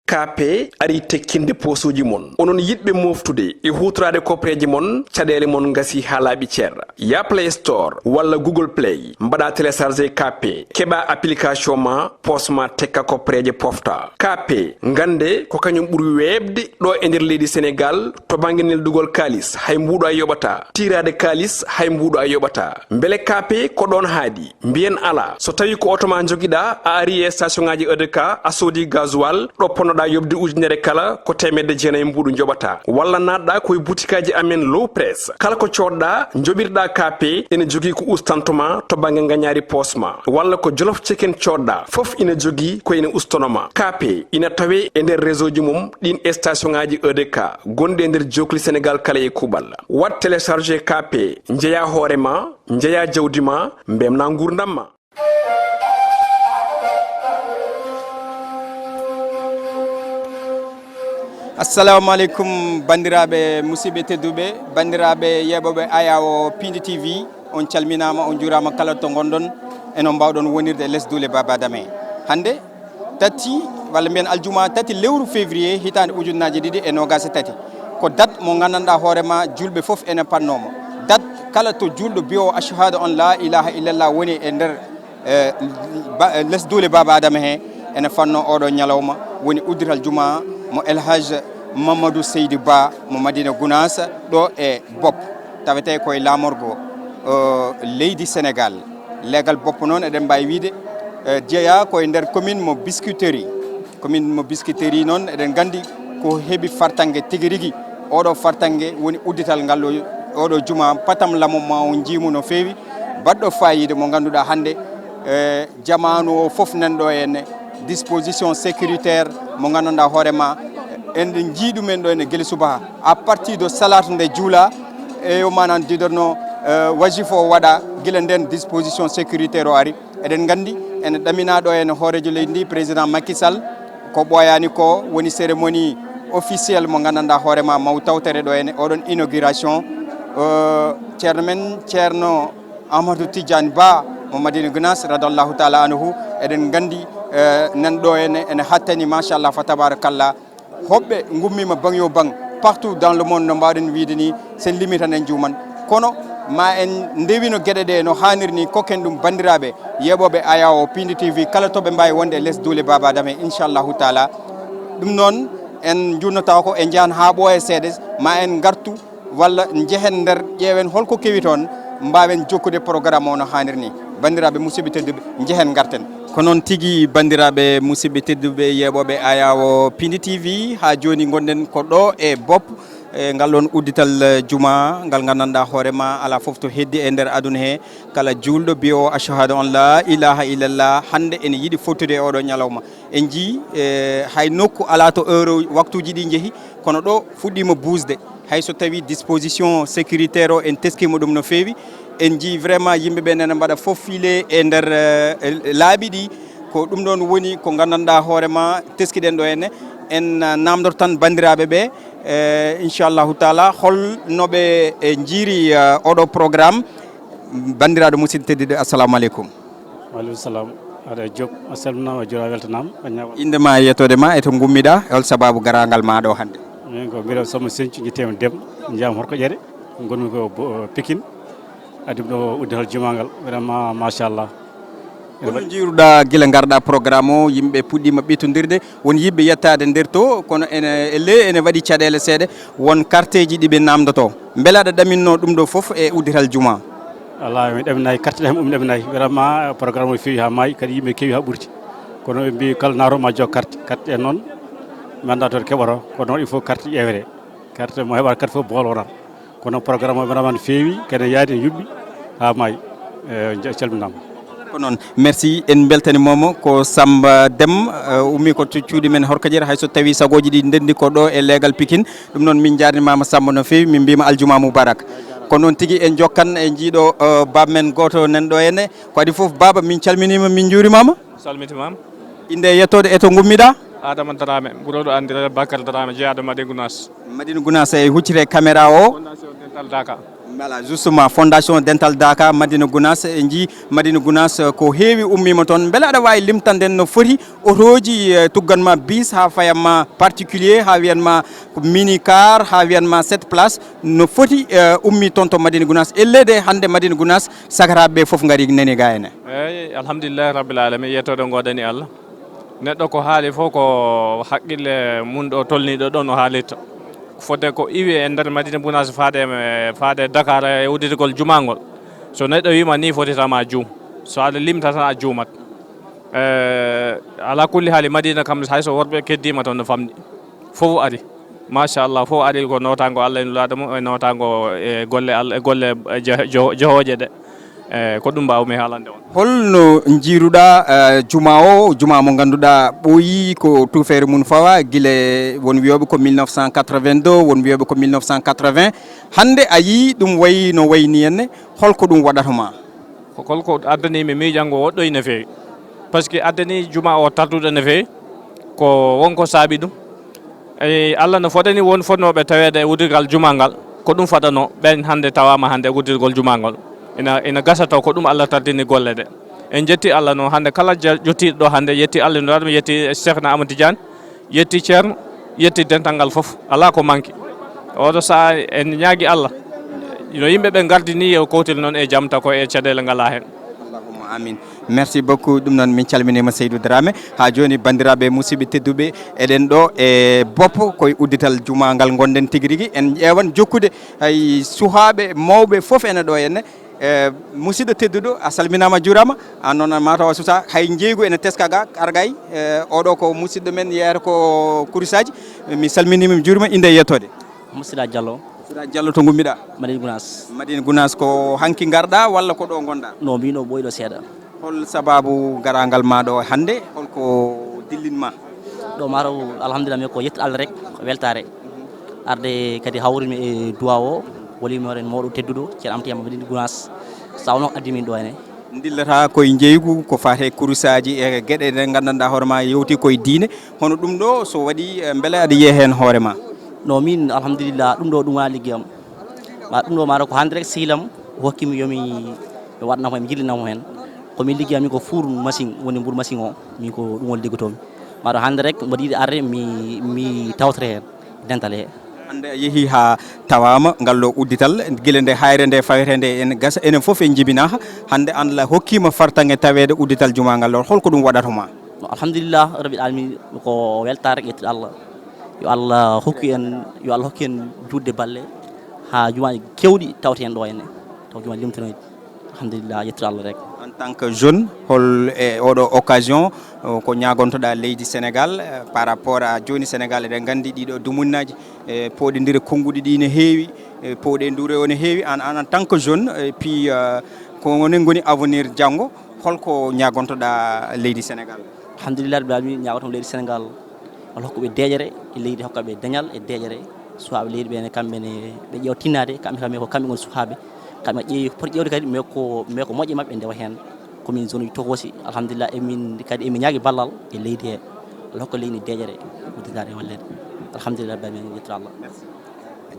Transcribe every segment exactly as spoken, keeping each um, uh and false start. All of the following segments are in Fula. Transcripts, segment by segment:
Kaape arii tekkinde poosuuji mon. Onon yiɗɓe mooftude e huutoraade koppereeje mon, caɗeele mon ngasii haa laaɓi cer. Yah Play Store walla Google Play, mbaɗaa télécharger Kaape, keɓaa application ma, poos ma tekka koppereeje pofta. Kaape, ngannde ko kañum ɓuri weeɓde ɗo e nder leydi Senegaal to bannge neldugol kaalis, hay mbuuɗu a yoɓataa. Tiiraade kaalis, hay mbuuɗu a yoɓataa. Mbele Kaape ko ɗoon haaɗi? Mbiyen alaa. So tawii ko oto ma njogiɗaa, a arii e station ŋaaji E D K, a soodii gasoil, ɗo ponnoɗaa yoɓde ujunere kala, ko teemedde jeenayi mbuuɗu njoɓataa. Walla naatɗaa ko e butikaaji amen Low Press. Kala ko coodɗaa, njoɓirɗaa Kaape, ene jogii ko ustantoo ma to bannge ngañaari poos ma. Walla ko Jolof Chicken coodɗaa, fof ina jogii ko ene ustanoo ma. Kaape ina tawee e nder réseau ji mum ɗiin station ŋaaji E D K gonɗi e nder jookli Senegaal kala e kuuɓal. Waɗ télécharger Kaape, njeyaa hoore ma, njeyaa jawdi ma, mbeltinaa nguurndam ma. Assalamu aleykum, banndiraaɓe musidɓe tedduɓe, banndiraaɓe yeeɓooɓe Ayaawo Piindi T V, on calminaama, on njuuraama kala to ngonɗon. E no mbaawɗon wonirde e les duule Baaba Adama he. Hannde tati, walla mbiyen aljuma tati lewru février hitaande ujunnaaje ɗiɗi e noogaas e tati. Ko date mo nganndanɗaa hoore ma juulɓe fof ene pannoo mo. Date kala to juulɗo biyowo ashhadu an la ilaha illallah woni e nder, eh, ba-, les duule Baaba Adama he, ene fannoo oɗo ñalawma, woni uddital juma mo El Hadj Mamadou Seydi Ba mo Madina Gunaas ɗo e Bopp, tawetee ko e laamorgo, eh, leydi Senegaal. Leegal Bopp noon eɗen mbaawi wiyde, eh, jeyaa ko e nder commune mo Biscuiterie. Commune mo Biscuiterie noon eɗen nganndi ko heɓi fartaŋŋe tigi rigi. Oɗo fartaŋŋe woni uddital ngal ɗo, oɗo juma patam lamo ma on njiimu no feewi. Baɗɗo faayiida mo ngannduɗaa hannde, eh, jamaanu o fof nan ɗo henne disposition sécuritaire mo nganndanɗaa hoore ma, en njii ɗum en ɗo henne gila subaka. À partir de salaatu nde juula, e yo maanaam diɗorno, eh, wajifa o waɗa, gila ndeen disposition sécuritaire o ari. Eɗen nganndi ene ɗaminaa ɗo henne hooreejo leydi ndi, président Macky Sall, ko ɓooyaani ko woni cérémonie officielle mo nganndanɗaa hoore ma maw tawtere ɗo henne oɗon inauguration, eh, ceerno men, ceerno Amadou Tidiane Ba mo Madina Gunaas, radiyallahu taala anhu. Eɗen nganndi, eh, nan ɗo henne ene hattani, machallah, fa tabarakallah. Hoɓɓe ngummiima baŋ yo baŋ, partout dans le monde, no mbaawɗen wiyde ni, sen limi tan en juuman. Kono ma en ndewino geɗe ɗe no haaniri ni, kokken ɗum banndiraaɓe yeeɓooɓe Ayaawo Piindi T V, kala to ɓe mbaawi wonde e les duule Baaba Adama, inchallahu taala. Ɗum noon, en njuutnotaako, en njahan haa ɓooya seeɗa, ma en ngartu walla njehen nder, ƴeewen holko kewi toon, mbaawen jokkude programme o no haaniri ni. Banndiraaɓe musidɓe tedduɓe, njehen ngarten. Ko noon tigi, banndiraaɓe musidɓe tedduɓe, yeeɓooɓe Ayaawo Piindi T V, haa jooni ngonɗen ko ɗo e Bopp, e ngal ɗoon uddital, eh, juma, ngal nganndanɗaa hoore ma alaa fof to heddi e nder aduna he. Kala juulɗo biyowo ashhadu an la ilaha illallah, hannde ene yiɗi fottude e oɗo ñalawma. En njii, eh, hay nokku alaa to heure waktuuji ɗi njehi, kono ɗo fuɗɗiima buusde. Hay so tawii disposition sécuritaire o en teskiima ɗum no feewi, en njii vraiment yimɓe ɓe nena mbaɗa foffiile e nder, eh, laabi ɗi. Ko ɗum ɗoon woni ko nganndanɗaa hoore ma teskiɗen ɗo henne. En, eh, naamndoto tan banndiraaɓe ɓe, eh, inchallahu taala, hol no ɓe, eh, njiiri, eh, oɗo programme. Banndiraaɗo musidɗo tedduɗo, assalamu aleykum. Waaleykum salam. Aɗa Diop, a salminaama, a juuraama, a weltanaama, a ñaawa. Innde ma e yettoode ma e to ngummiɗaa, hol sabaabu garaangal ma ɗo hannde? Min ko Birame Samba Sencu, njetteemi Dem, njaam Horko Ƴere, ngonmi ko Bo-, Pikine, adii ɗo uddital jumaa ngal, vraiment machallah. Kono njiiruɗaa gila ngarɗaa programme o, yimɓe puɗɗiima ɓettondirde, won yiɗɓe yettaade nder to, kono ene, e le ene waɗi caɗeele seeɗa, won karteeji ɗi ɓe naamndotoo. Mbele aɗa ɗaminno ɗum ɗo fof e uddital juma? Alaa, mi ɗaminaay, carte ɗe ɗum ɗaminaay. Vraiment, programme o feewi haa maayi, kadi yimɓe keewi haa ɓurti. Kono ɓe mbii kala naatoowo ma jok carte, carte en noon, mi anndaa to ɗe keɓotoo. Kono noon, il faut carte ƴeewee. Carte mo heɓaani carte fof bool wonat. Kono programme o vraiment feewi, kadi yaadi, yuɓɓi haa maayi. Eh, nja-, calminaama. Ko noon, merci, en mbeltaniima mo. Ko Samba Dem, eh, ummii ko to cuuɗi men Horko Ƴere, hay so tawii sagooji ɗi ndenndi ko ɗo e leegal Pikine. Ɗum noon, min njaarnimaama Samba no feewi, min mbiima aljuma mubarak. Ko noon tigi, en njokkan e njiiɗo, eh, baaba men gooto nan ɗo henne. Ko adii fof, baaba, min calminiima, min njuurimaama. Salmitimaama. Innde e yettoode e to ngummiɗaa? Adama Darame, ɓurooɗo anndireede Bakar Darame, jeyaaɗo Madina Gunaas. Madina Gunaas, e huccite caméra o. Fondation Dental Daaka. Voilà, justement, Fondation Dental Daaka, Madina Gounass, en njii Madina Gounass, eh, ko heewi ummiima toon. Mbele aɗa waawi limtande en no foti otooji, eh, tugganma bus haa fayatma particulier, haa wiyatma ko mini car, haa wiyatma sept place, no foti, eh, ummii toon to Madina Gounass? Ellee de hannde Madina Gounass, sagataaɓe ɓe fof ngarii nani ga ene. Eeyi, alhamdulillahi rabbil alamin, yettoode ngoodani Allah. Neɗɗo ko haali fof ko haqqille mum ɗo tolniiɗo ɗo no haalirta. Fodde ko iwi e nder Madina Gounass faade, faade Dakar e udditigol jumaa ngol. So neɗɗo wiima ni foti tan ma juum. So aɗa limta tan a juumat. Eh, ala kulli haali Madina kam hay so worɓe keddiima toon no famɗi. Fof ari. Machallah, fof ari ko nootaango Allah e Nulaaɗo mum, e nootaango e golle Allah, e golle, eh, jo-, jo-, johooje ɗe. Eh, ko ɗum mbaawmi haalande on. Holno njiiruɗaa, eh, juma o, juma mo ngannduɗaa ɓooyi ko tuufeere mum fawa, gila won wiyooɓe ko mille neuf cent quatre-vingt-deux, won wiyooɓe ko mille neuf cent quatre-vingts. Hannde a yii ɗum wayi no wayi ni henne, holko ɗum waɗata ma? Ko holko addani mi miijango woɗɗoy no feewi? Par ce que addani juma o tardude no feewi, ko won ko saabi ɗum. Eyi, Allah no fodani won fotnooɓe taweede e uddigal jumaa ngal, ko ɗum faɗanoo ɓeen hannde tawaama hannde e uddirgol jumaa ngol. Ina, ina gasa taw ko ɗum Allah tardini golle ɗe. En njetti Allah noon hannde kala ja-, jottiiɗo ɗo hannde, yetti Allah no mi yetti Cheikhna Amadou Tidiane, yetti Ceerno, yetti dental ngal fof. Alaa ko manki. Oɗo sahaa en ñaagi Allah, no yimɓe ɓe ngardini yo kowtel noon e jam, taw ko e caɗeele ngalaa heen. Allahumma amin. Merci beaucoup. Ɗum noon, min calminiima Seydou Dramé. Haa jooni, banndiraaɓe musidɓe tedduɓe, eɗen ɗo e Boppo, koye uddital jumaa ngal ngonɗen tigi rigi. En ƴeewan jokkude hay suhaaɓe mawɓe fof ene ɗo henne. Eh, musidɗo tedduɗo, a salminaama, a juuraama. Aan noon, mataw a susa, hay njeeygu ene teska ga, argay. Eh, oɗo ko musidɗo men, yeeyata ko kurusaaji. Mi salminiima, mi juuriima, innde e yettoode. Mo Sira Diallo. Sira Diallo, to ngummiɗaa? Madina Gounass. Madina Gounass, ko hanki ngarɗaa walla ko ɗo ngonɗaa? No, mbiɗo ɓooyi ɗo seeɗa. Hol sabaabu garaangal ma ɗo hannde? Holko dillinma? Ɗo mataw, alhamdulillah, mi ko yettude Allah rek, ko weltaare. Arde kadi hawrimi e duwaaw o, waliima hoore mawɗo tedduɗo, Ceerno Amadou Tidiane Madina Gounass. Saabu noon addi min ɗo henne. Ndillata koye njeeygu, ko faati e kurusaaji e geɗe ɗe nganndanɗaa hoore ma yewti koye diine. Hono ɗum ɗo, so waɗi, eh, mbele aɗa yiya heen hoore ma? No, min, alhamdulillah, ɗum ɗo ɗum wonaa liggey am. Ma ɗum ɗo mataw ko hannde rek sehil am hokki mi yo mi, mi waɗana mo, mi jillina mo heen. Ko min liggey am min ko four machine, woni mburu machine o, min ko ɗum woni liggotoo mi. Mataw hannde rek mboɗo yiɗi arde mi, mi tawtore heen dental he. Hannde a yehii haa tawaama ngal ɗo uddital, gila nde hayre nde fawetee nde ene gasa, enen fof en njibinaa. Hannde Allah hokkiima fartaŋŋe taweede uddital jumaa ngal ɗo, holko ɗum waɗata ma? No, alhamdulillah rabbil alamin, ko weltaare rek yettude Allah. Yo Allah hokku en, yo Allah hokku en juutde balle haa jumaaji keewɗi tawte heen ɗo henne. Taw jumaaji limtanoyɗi. Alhamdulillah, yettude Allah rek. En tant que jeune, hol e oɗo occasion, o, ko ñaagontoɗaa leydi Sénégal, eh, par rapport à jooni Sénégal, eɗen nganndi ɗiɗo dumunnaaji, eh, pooɗondire konnguɗi ɗi ne heewi, eh, pooɗondire o ne heewi. Aan, aan, en tant que jeune, et puis, eh, ko onon ngoni avenir janngo, holko ñaagontoɗaa leydi Sénégal? Alhamdulillah rabbil alamin, ñaagoto leydi Sénégal, Allah hokku ɓe deeƴere e leydi, hokka ɓe dañal e deeƴere. Suhaaɓe leydi ɓe ne, kamɓe ne, ɓe ƴeewa tinnaade, kamɓe, kamɓe ko kamɓe ngoni suhaaɓe. Kamɓe ƴeewi, poti ƴeewde kadi, mais ko, mais ko moƴƴe maɓɓe ndewa heen. Komin zone uji tokosi, alhamdulillah, emin kadi, emin ñaagi ballal e leydi he. Allah hokka leydi ndi deeƴere, udditaare e walleede. Alhamdulillah rabbil alamin, yettude Allah. Merci.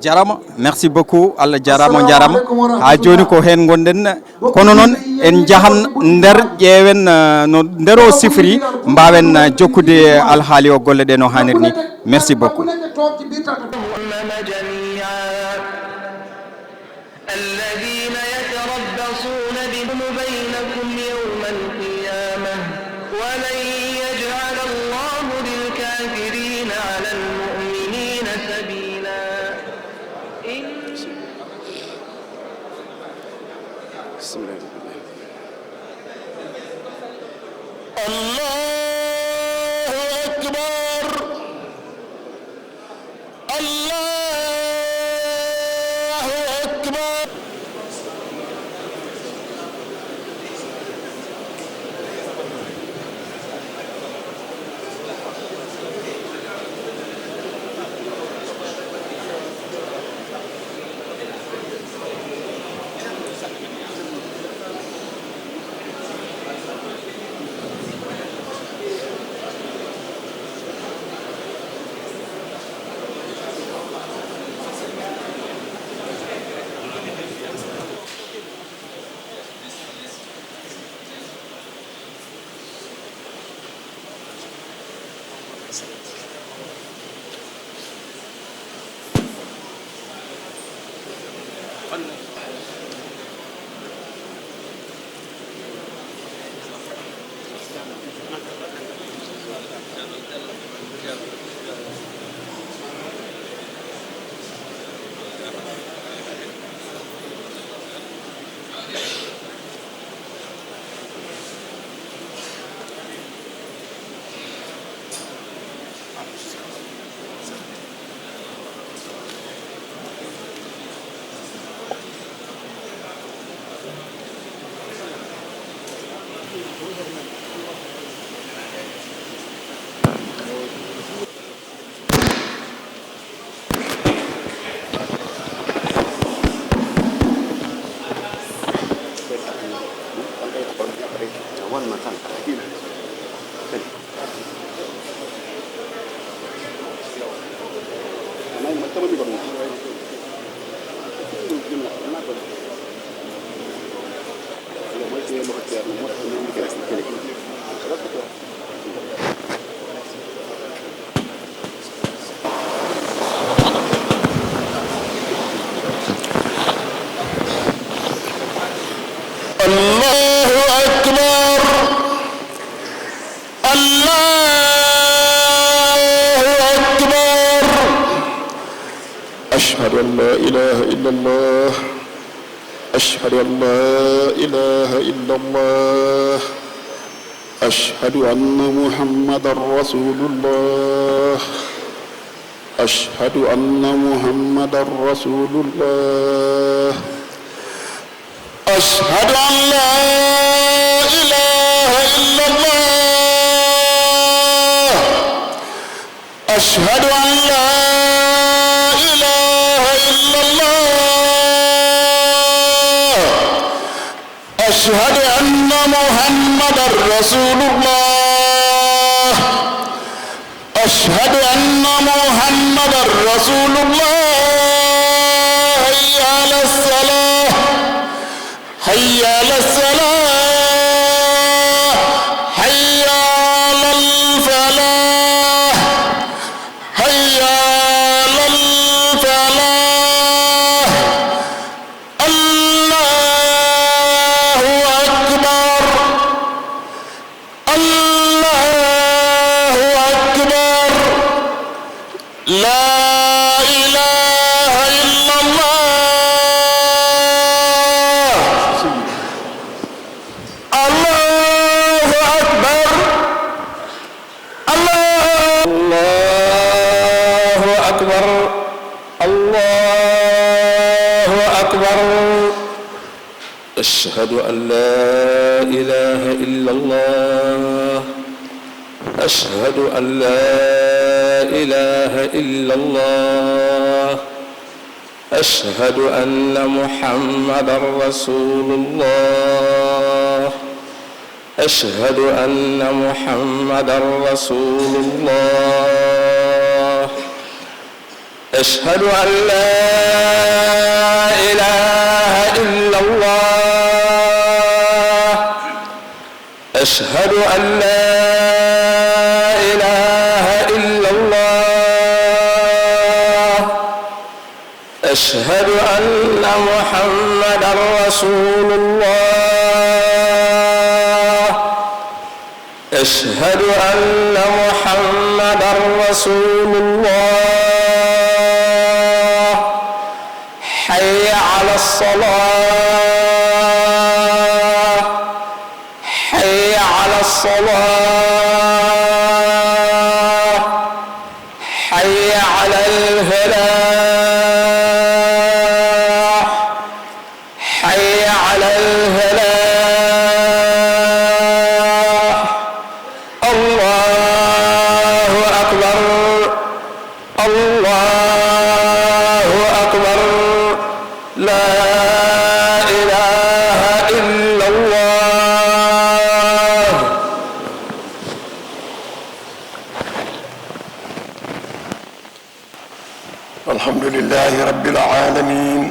Jarama, merci beaucoup. Allah jarama, on jarama. Haa jooni ko heen ngonɗen. Kono noon, en njahan nder, ƴeewen, eh, no nder o sifri, mbaawen, eh, jokkude alhaali o golle ɗe no haaniri ni. Merci beaucoup. الذين يتربصون بكم بينكم يوم القيامة ولن يجعل الله للكافرين على المؤمنين سبيلا. إن بسم الله الرحمن الرحيم. الله أكبر. الله أكبر. الله أكبر. الله أكبر. أشهد أن لا إله إلا الله. أشهد أن لا إله إلا الله. أشهد أن محمدا رسول الله. أشهد أن محمدا رسول الله. أشهد أن لا إله إلا الله. أشهد أن لا إله إلا الله. أشهد أن محمدا رسول الله. أشهد أن محمدا رسول الله. حي على الصلاة. حي على الصلاة. حي على الفلاح. حي على الفلاح. الله أكبر. الله أكبر. لا إله إلا الله. الله أكبر. الله، الله أكبر. الله أكبر. أشهد أن لا إله إلا الله. أشهد أن لا إله إلا الله. أشهد أن محمدا رسول الله. أشهد أن محمدا رسول الله. أشهد أن لا إله إلا الله. أشهد أن لا إله إلا الله. أشهد أن محمدا رسول الله. أشهد أن محمدا رسول الله. حي على الصلاة. حي على الصلاة. حي على الفلاح. حي على الفلاح. الله أكبر. الله أكبر. لا إله إلا الله. الحمد لله رب العالمين.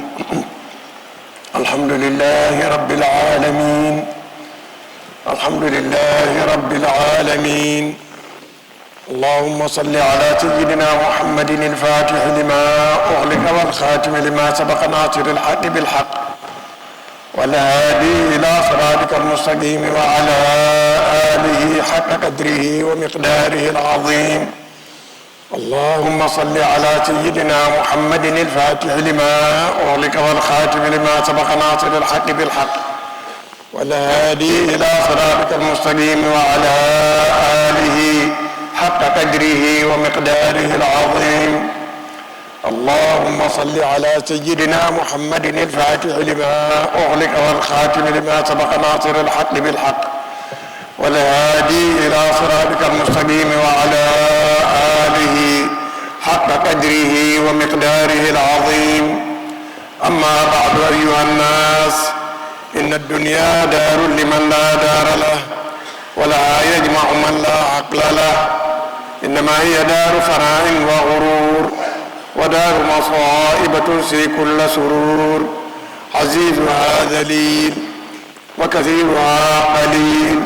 الحمد لله رب العالمين. الحمد لله رب العالمين. اللهم صل على سيدنا محمد الفاتح لما أغلق والخاتم لما سبق ناصر الحق بالحق والهادي إلى صراطك المستقيم وعلى آله حق قدره ومقداره العظيم. اللهم صل على سيدنا محمد الفاتح لما أغلق والخاتم لما سبق ناصر الحق بالحق والهادي إلى صراطك المستقيم وعلى آله حق قدره ومقداره العظيم. اللهم صل على سيدنا محمد الفاتح لما أغلق والخاتم لما سبق ناصر الحق بالحق والهادي إلى صراطك المستقيم وعلى آله حق قدره ومقداره العظيم. أما بعد، أيها الناس، إن الدنيا دار لمن لا دار له، ولها يجمع من لا عقل له، إنما هي دار فناء وغرور، ودار مصائب تنسي كل سرور، عزيزها ذليل، وكثيرها قليل،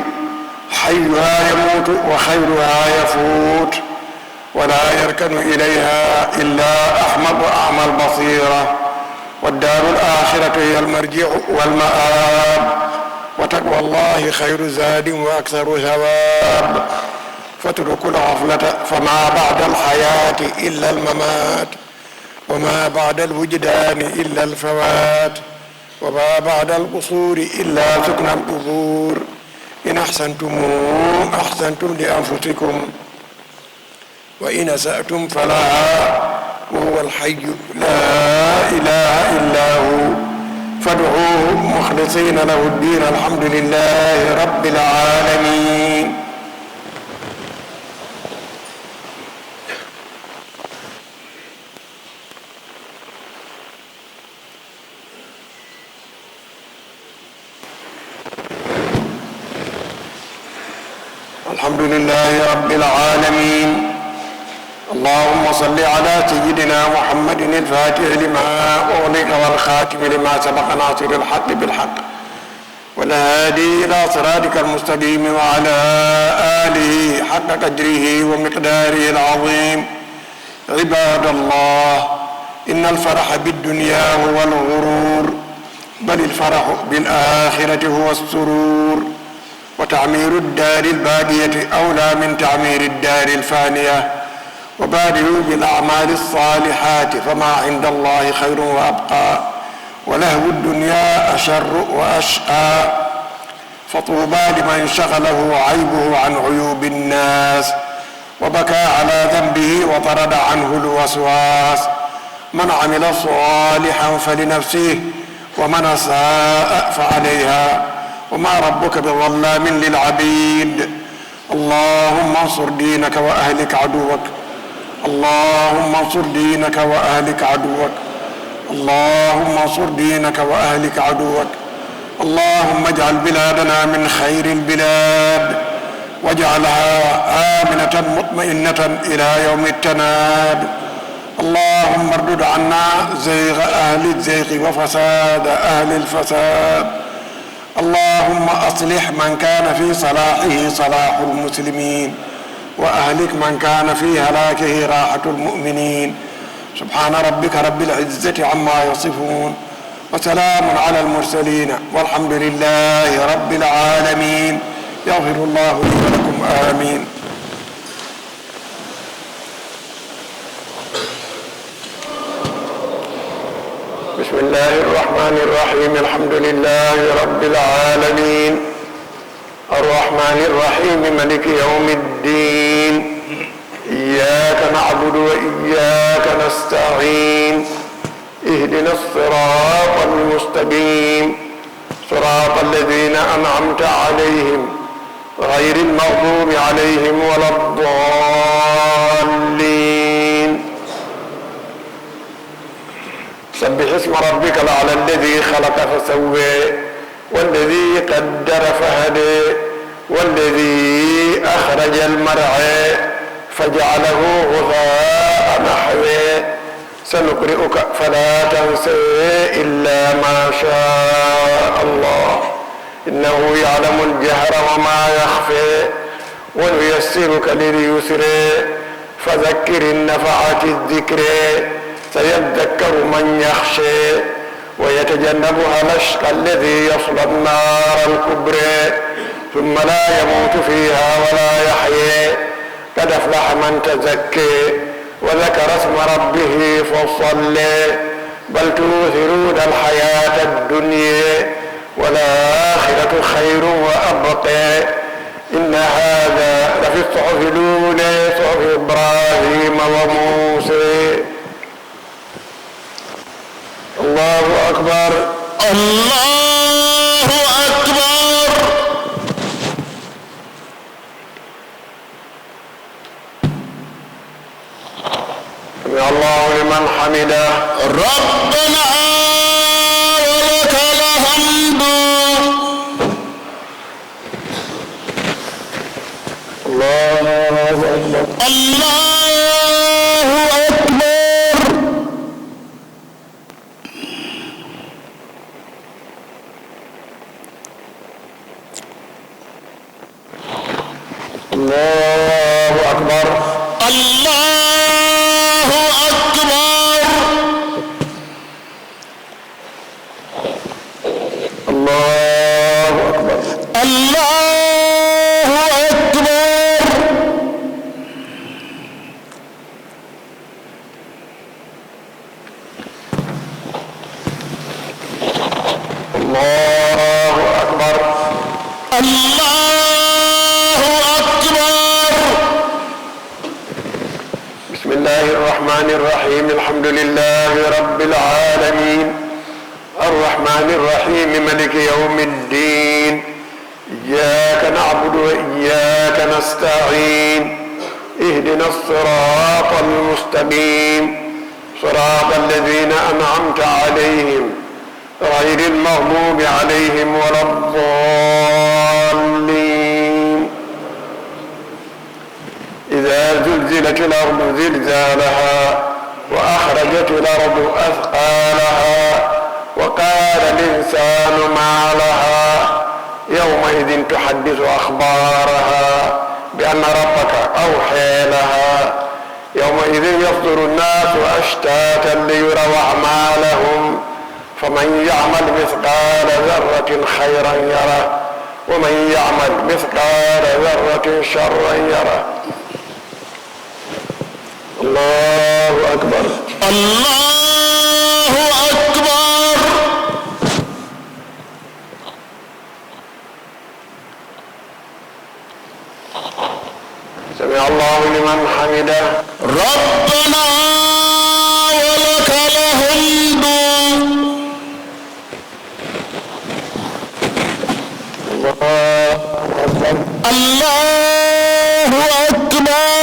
حيها يموت وخيرها يفوت، ولا يركن إليها إلا أحمق أعمى البصيرة، والدار الآخرة هي المرجع والمآب، وتقوى الله خير زاد وأكثر ثواب، فاتركوا الغفلة فما بعد الحياة إلا الممات، وما بعد الوجدان إلا الفوات، وما بعد القصور إلا سكنى القبور. إن أحسنتم أحسنتم لأنفسكم، وإن أسأتم فلها، وهو الحي لا إله إلا هو، فادعوه مخلصين له الدين، الحمد لله رب العالمين. الحمد لله رب العالمين. اللهم صل على سيدنا محمد الفاتح لما أغلق والخاتم لما سبق ناصر الحق بالحق والهادي إلى صراطك المستقيم وعلى آله حق قدره ومقداره العظيم. عباد الله، إن الفرح بالدنيا هو الغرور، بل الفرح بالآخرة هو السرور، وتعمير الدار الباقية أولى من تعمير الدار الفانية، وبادروا بالأعمال الصالحات فما عند الله خير وأبقى، ولهو الدنيا أشر وأشقى. فطوبى لمن شغله عيبه عن عيوب الناس، وبكى على ذنبه وطرد عنه الوسواس. من عمل صالحا فلنفسه، ومن أساء فعليها، وما ربك بظلام للعبيد. اللهم انصر دينك وأهلك عدوك. اللهم انصر دينك وأهلك عدوك. اللهم انصر دينك وأهلك عدوك. اللهم اجعل بلادنا من خير البلاد، واجعلها آمنة مطمئنة إلى يوم التناد. اللهم اردد عنا زيغ أهل الزيغ وفساد أهل الفساد. اللهم أصلح من كان في صلاحه صلاح المسلمين، وأهلك من كان في هلاكه راحة المؤمنين. سبحان ربك رب العزة عما يصفون، وسلام على المرسلين، والحمد لله رب العالمين. يغفر الله لي ولكم. آمين. بسم الله الرحمن الرحيم. الحمد لله رب العالمين. الرحمن الرحيم. ملك يوم الدين. إياك نعبد وإياك نستعين. اهدنا الصراط المستقيم. صراط الذين أنعمت عليهم غير المغضوب عليهم ولا الضالين. سبح اسم ربك الأعلى الذي خلق فسوى والذي قدر فهدى والذي أخرج المرعى فجعله غثاء أحوى سنقرئك فلا تنسى إلا ما شاء الله إنه يعلم الجهر وما يخفى ونيسرك لليسرى فذكر إن نفعت الذكرى سيذكر من يخشى ويتجنبها الأشقى الذي يصلى النار الكبرى ثم لا يموت فيها ولا يحيا قد أفلح من تزكى وذكر اسم ربه فصلى بل تؤثرون الحياة الدنيا والآخرة خير وأبقى إن هذا لفي الصحف الأولى صحف إبراهيم وموسى. الله أكبر. الله أكبر. سمع الله لمن حمده. ربنا ولك الحمد. الله أكبر. الله أكبر. الله أكبر. الله أكبر. الله أكبر. الله أكبر. الله أكبر. الله أكبر. بسم الله الرحمن الرحيم. الحمد لله رب العالمين. الرحمن الرحيم. ملك يوم الدين. إياك نعبد وإياك نستعين. اهدنا الصراط المستقيم. صراط الذين أنعمت عليهم غير المغضوب عليهم ولا الضالين. إذا زلزلت الأرض زلزالها وأخرجت الأرض أثقالها وقال الإنسان ما لها يومئذ تحدث أخبارها بأن ربك أوحى لها يومئذ يصدر الناس أشتاتا ليروا أعمالهم فمن يعمل مثقال ذرة خيرا يره ومن يعمل مثقال ذرة شرا يره. الله أكبر. الله أكبر. سمع الله لمن حمده. ربنا ولك الحمد. الله أكبر. الله أكبر.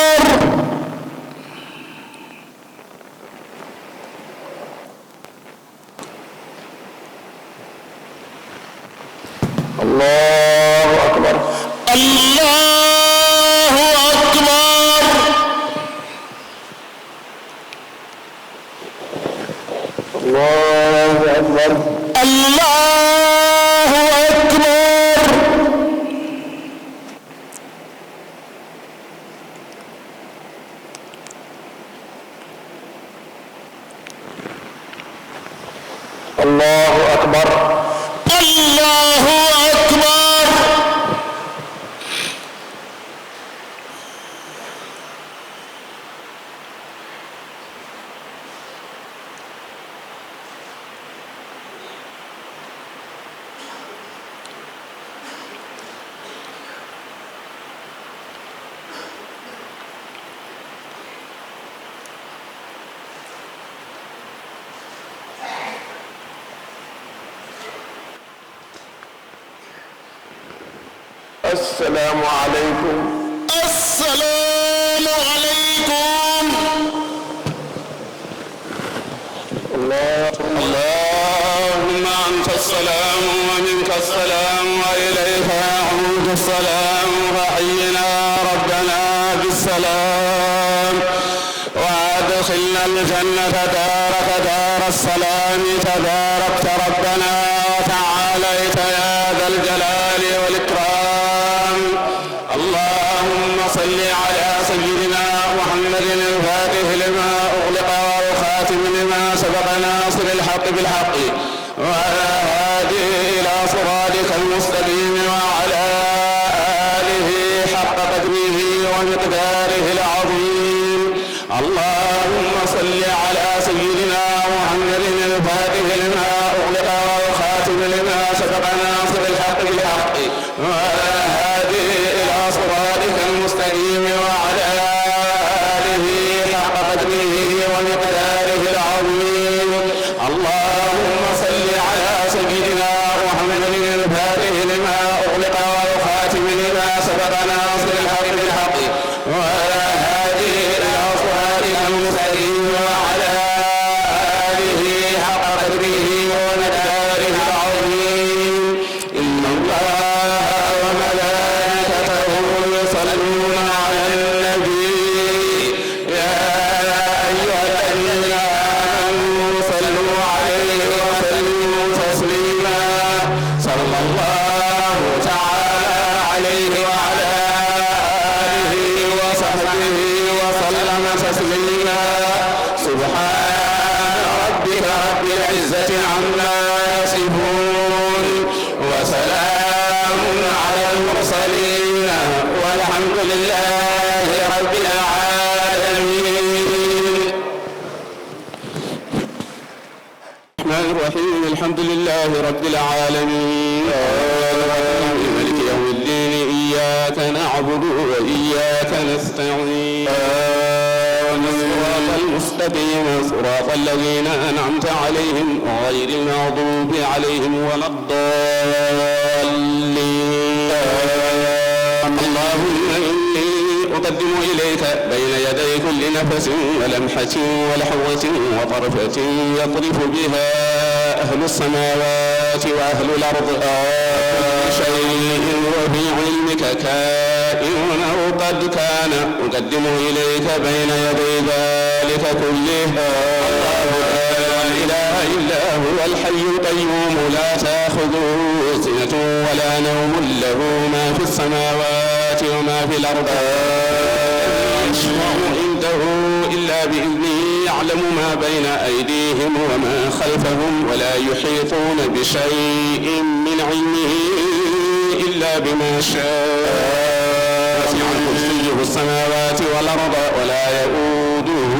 الله أكبر. الله أكبر. الله أكبر. الله أكبر. الله أكبر. الله أكبر. السلام عليكم. السلام عليكم. اللهم اللهم أنت السلام ومنك السلام وإليك يعود السلام. فحينا ربنا بالسلام وأدخلنا الجنة دارك دار السلام. تباركت ربنا وتعاليت يا ذا الجلال والإكرام. اللهم بالحق، وعلى هادي إلى صراطك المستقيم، وعلى آله حق قدره ومقداره العظيم. اللهم صل على سيدنا محمد الفاتح لما أغلق والخاتم لما سبق ناصر الحق بالحق، وعلى هادي إلى صراطك المستقيم، وعلى آله حق قدره ومقداره العظيم. اللهم صل على سيدنا محمد الفاتح لما أغلق والخاتم لما سبق ناصر الحق بالحق، وعلى هادي إلى صراطك المستقيم، وعلى آله حق قدره ومقداره العظيم. إن الله وملائكته يصلون على النبي، يا أيها الذين آمنوا صلوا عليه وسلموا تسليما. صلى الله تعالى عليه وعلى آله وصحبه وسلم تسليما. سبحان ربك رب العزة عما يصفون، وسلام على المرسلين، والحمد لله رب العالمين. الرحمن الرحيم. الحمد لله رب العالمين. الرحمن الرحيم. مالك يوم الدين. إياك نعبد وإياك نستعين. الصراط المستقيم. صراط الذين أنعمت عليهم غير المغضوب عليهم ولا الضالين. اللهم إني أقدم إليك بين يدي كل نفس ولمحة ولحظة وطرفة يطرف بها أهل السماوات وأهل الأرض، كل شيء وفي علمك كائن أو قد كان، أقدم إليك بين يدي ذلك كله. الله لا إله إلا هو الحي القيوم، لا تأخذه سنة ولا نوم، له ما في السماوات وما في الأرض. لا يشفع عنده إلا بإذنه، يعلم ما بين أيديهم وما خلفهم، ولا يحيطون بشيء من علمه إلا بما شاء. وسع كرسيه السماوات والأرض، ولا يؤوده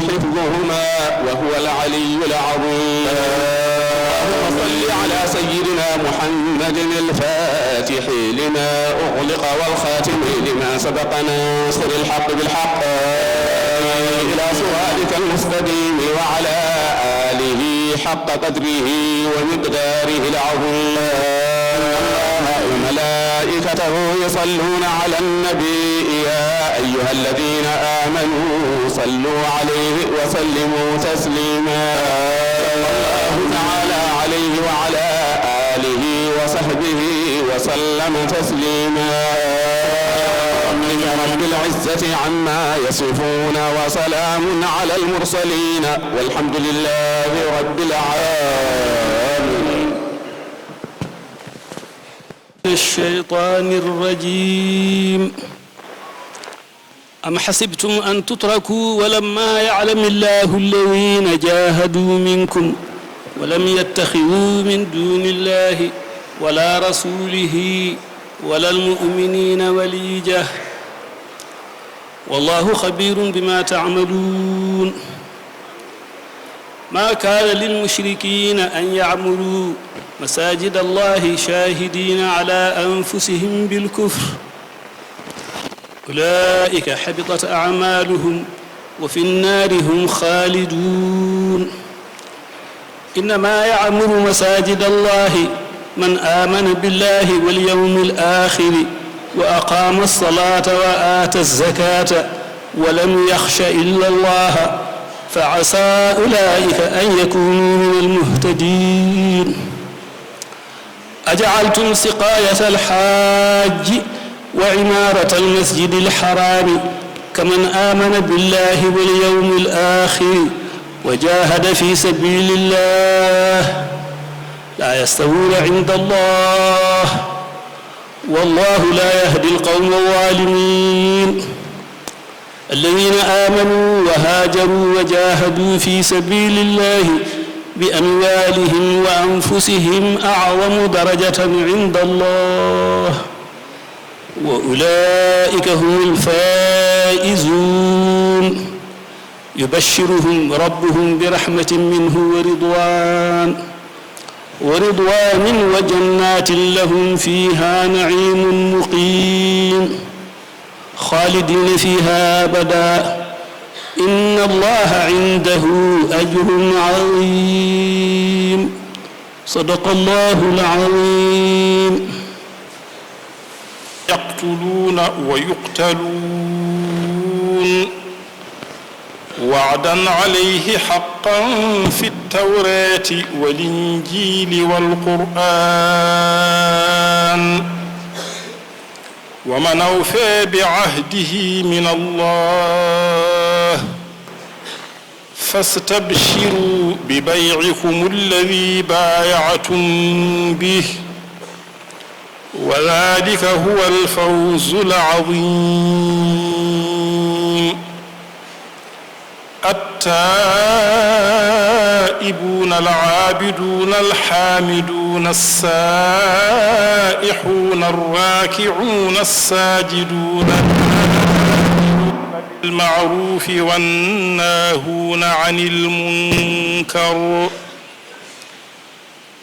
حفظهما، وهو العلي العظيم. اللهم صل على سيدنا محمد الفاتح لما أغلق والخاتم لما سبق ناصر الحق بالحق، إلى صراطك المستقيم، وعلى آله حق قدره ومقداره العظيم. إن الله وملائكته يصلون على النبي، يا أيها الذين آمنوا صلوا عليه وسلموا تسليما. صلى الله تعالى عليه وعلى آله وصحبه وسلم تسليما. ربك رب العزة عما يصفون، وسلام على المرسلين، والحمد لله رب العالمين. الشيطان الرجيم. أم حسبتم أن تتركوا ولما يعلم الله الذين جاهدوا منكم ولم يتخذوا من دون الله ولا رسوله ولا المؤمنين وليجة، والله خبير بما تعملون. ما كان للمشركين أن يعمروا مساجد الله شاهدين على أنفسهم بالكفر، أولئك حبطت أعمالهم وفي النار هم خالدون. إنما يعمر مساجد الله من آمن بالله واليوم الآخر وأقام الصلاة وآتى الزكاة ولم يخش إلا الله فعسى أولئك أن يكونوا من المهتدين. أجعلتم سقاية الحاج وعمارة المسجد الحرام كمن آمن بالله واليوم الآخر وجاهد في سبيل الله لا يستوون عند الله، والله لا يهدي القوم الظالمين. الذين آمنوا وهاجروا وجاهدوا في سبيل الله بأموالهم وأنفسهم أعظم درجة عند الله، وأولئك هم الفائزون. يبشرهم ربهم برحمة منه ورضوان، ورضوان وجنات لهم فيها نعيم مقيم. خالدين فيها أبدا. إن الله عنده أجر عظيم. صدق الله العظيم. يقتلون ويقتلون. وعدا عليه حقا في التوراة والإنجيل والقرآن. ومن أوفى بعهده من الله. فاستبشروا ببيعكم الذي بايعتم به، وذلك هو الفوز العظيم. التائبون العابدون الحامدون السائحون الراكعون الساجدون، الآمرون بالمعروف والناهون عن المنكر،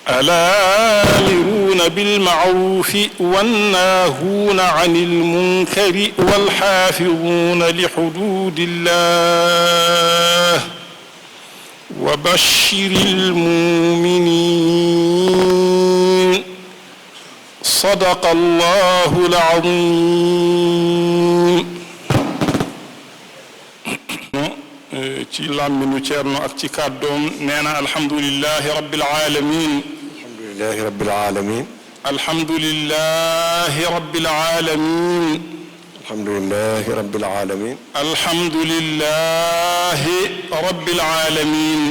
الآمرون بالمعروف والناهون عن المنكر والحافظون لحدود الله، وبشر المؤمنين. صدق الله العظيم. Eh, ci làmmiñu Ceerno ak ci kàddoom, nee na: "Alhamdulillahi Rabbil Aalamiin." Alhamdulillahi Rabbil Aalamiin. Alhamdulillahi Rabbil Aalamiin. Alhamdulillahi Rabbil Aalamiin. Alhamdulillahi Rabbil Aalamiin.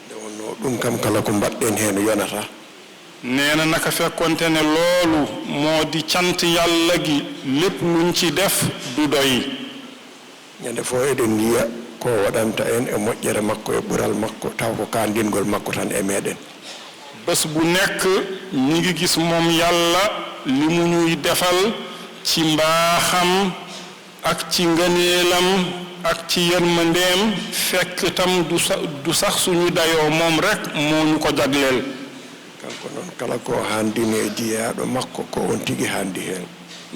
Nde wonnoo ɗum kam kala ko mbaɗɗen heen yonata. Nee na naka fekkonte ne loolu moo di cant Yàlla gi, lépp luñ ci def du doy. Ñande fof eɗen njiya ko waɗanta en e moƴƴere makko e ɓural makko, taw ko kaandingol makko tan e meeɗen. Bés bu nekk ñi ngi gis moom Yàlla li mu ñuy defal ci mbaaxam ak ci ngëneelam ak ci yërmandeem, fekk tam du sa-, du sax suñu dayoo, moom rekk moo ñu ko jagleel. Kanko noon, kala ko haandini e jiyaaɗo makko, ko oon tigi haandi heen.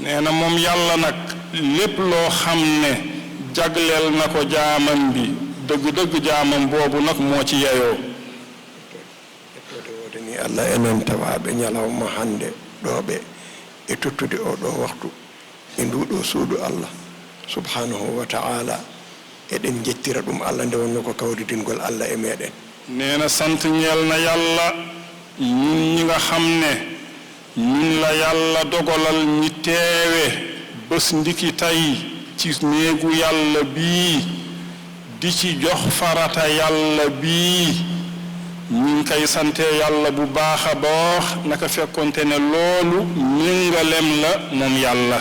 Nee na moom Yàlla nag, lépp loo xam ne jagleel na ko jaamam bi, dëgg-dëgg jaamam boobu nag moo ci yeyoo. Ƴettoode woodanii Allah enen tawaaɓe ñalawma hannde ɗoo ɓe e tottude oo ɗoo waktu e nduu ɗoo suudu Allah subhaanahu wa ta'aala. Eɗen njettira ɗum Allah nde wonnoo ko kawridingol Allah e meeɗen. Nee na sant ñeel na Yàlla, ñun ñi nga xam ne ñun la Yàlla dogalal ñi teewe bés ndiki tey ci néegu Yàlla bii, di ci jox farata Yàlla bii. Ñi ngi koy sante Yàlla bu baax a baax, naka fekkonte ne loolu méngaleem la moom Yàlla.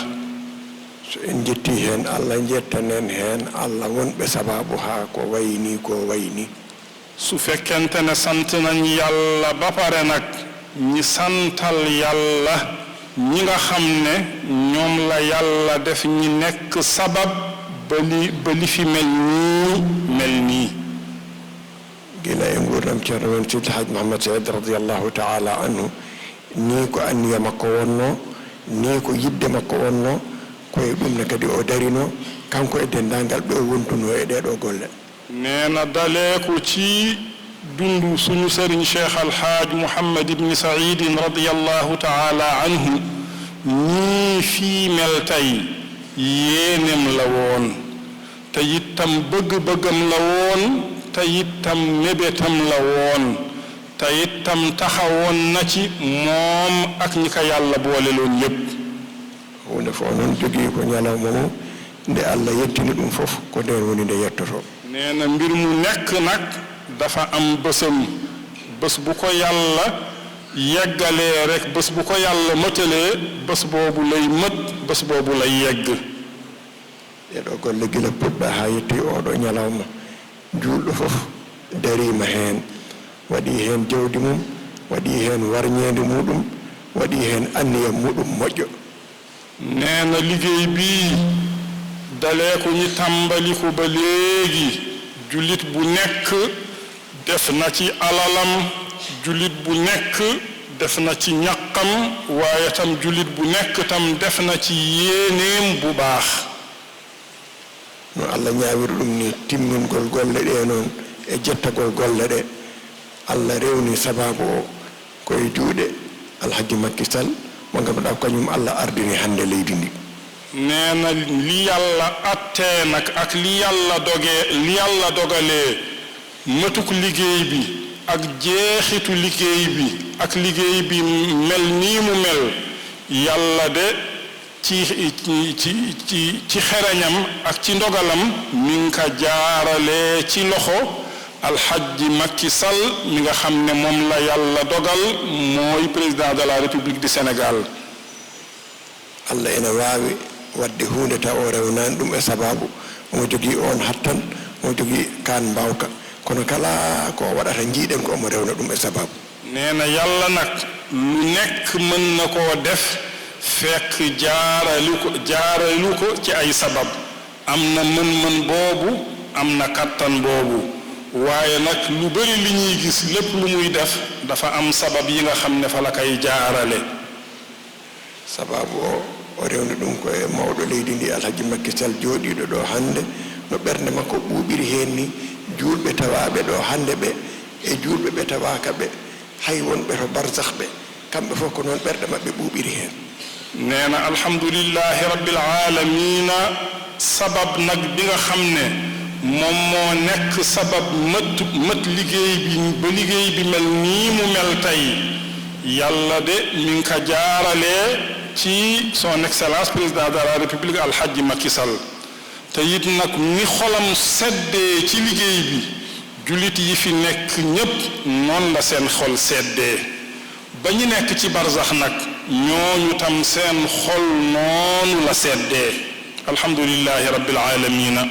So en njettii heen Allah, njettanen heen Allah wonɓe sabaabu haa ko wayi nii, ko wayi nii. Su fekkente ne sant nañ Yàlla ba pare nag, ñi santal Yàlla ñi nga xam ne ñoom la Yàlla def ñi nekk sabab ba li, ba li fi mel nii, mel nii. Gila e nguurndam Ceerno men Seydi El Hadj Mouhamed Saïd radiyallahu ta'ala anhu, nii ko anniya makko wonnoo, nii ko yiɗde makko wonnoo, ko e ɗum ne kadi o darinoo, kanko e denndaangal ɓe o wontunoo e ɗee ɗoo golle. Nee na dalee ko ci dundu suñu sëriñ Cheikh Al Hadj Mouhamed Ibn Saïd radiyallahu ta'ala anhu, nii fii mel tey, yéeneem la woon. Te itam bëgg-bëggam la woon, te itam mébétam la woon, te itam taxawoon na ci moom ak ñi ko Yàlla boole loon yépp. Huunde fof noon jogii ko ñalawma mum, nde Allah yettini ɗum fof, ko ndeen woni nde yettotoo. Nee na mbir mu nekk nag dafa am bésam, bés bu ko Yàlla yeggalee rekk, bés bu ko Yàlla mëtalee, bés boobu lay mët, bés boobu lay yegg. Ɗee ɗoo golle gila puɗɗaa haa yettii oo ɗoo ñalawma, juulɗo fof dariima heen. Waɗi heen jawdi mum, waɗi heen warñeende muɗum, waɗi heen anniya muɗum moƴƴo. Neena liggéey bi, dalee ko ñu tàmbali ko ba léegi, jullit bu nekk def na ci alalam, jullit bu nekk def na ci ñaqam, waaye tam jullit bu nekk tam def na ci yéeneem bu baax. No Allah ñaawiri ɗum ni, timmingol golle ɗe noon e jettagol golle ɗe, Allah rewni sabaabu o ko e juuɗe Alhaji Makki Sal, mo ngannduɗaa ko kañum Allah ardini hannde leydi ndi. Neena li Yàlla attee nag ak li Yàlla dogee, li Yàlla dogalee, mëtuk liggéey bi ak jeexitu liggéey bi ak liggéey bi mel nii mu mel, Yàlla de ci, ci, ci, ci, ci xereñam ak ci ndogalam, mi ngi ko jaarale ci loxo Alhaji Makki Sal mi nga xam ne moom la Yàlla dogal mooy président de la République du Sénégal. Allah ena waawi waɗde huunde taw o rewnaani ɗum e sabaabu, omo jogii oon hattan, omo jogii kaan mbaawka. Kono kala ko o waɗata, njiiɗen ko omo rewna ɗum e sabaabu. Neena Yàlla nag lu nekk mën na koo def fekk jaaralu ko, jaaralu ko ci ay sabab. Am na mën-mën boobu, am na kàttan boobu. Waaye nag lu bari li ñuy gis lépp lu muy def dafa am sabab yi nga xam ne fa la koy jaarale. Sabaabu o, o rewni ɗum ko e mawɗo leydi ndi, Alhaji Makki Sal, jooɗiiɗo ɗo hannde, no ɓernde makko ɓuuɓiri heen ni, juulɓe tawaaɓe ɗo hannde ɓe, e juulɓe ɓe tawaaka ɓe, hay wonɓe to barzakh ɓe, kamɓe fof ko noon ɓerɗe maɓɓe ɓuuɓiri heen. Neena, Alhamdulillahi Rabbil Aalamiina, sabab nag bi nga xam ne moom moo nekk sabab mët, mët liggéey bi, ba liggéey bi mel nii mu mel tey, Yàlla de mi ngi ko jaarale ci son excellence président de la République Alhaji Makki Sal. Te it nag ni xolam seddee ci liggéey bi, jullit yi fi nekk ñépp noonu la seen xol seddee. Ba ñi nekk ci barzax nag, ñooñu tam seen xol noonu la seddee. Alhamdulillahi Rabbil Aalamiina.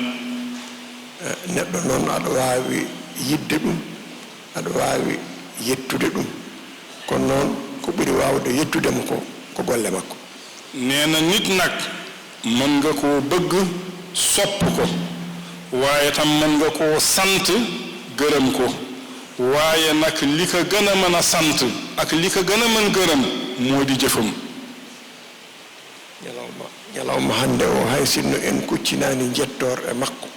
Eh, neɗɗo noon aɗa waawi yiɗde ɗum, aɗa waawi yettude ɗum. Kono noon, ko ɓuri waawde yettude mo ko, ko golle makko. Neena nit nag, mën nga koo bëgg, sopp ko, waaye tam mën nga koo sant, gërëm ko. Waaye nag li ko gën a mën a sant ak li ko gën a mën gërëm moo di jëfam. Ñalawma, ñalawma hannde o, hay sinno en kuccinaani njettoor e makko,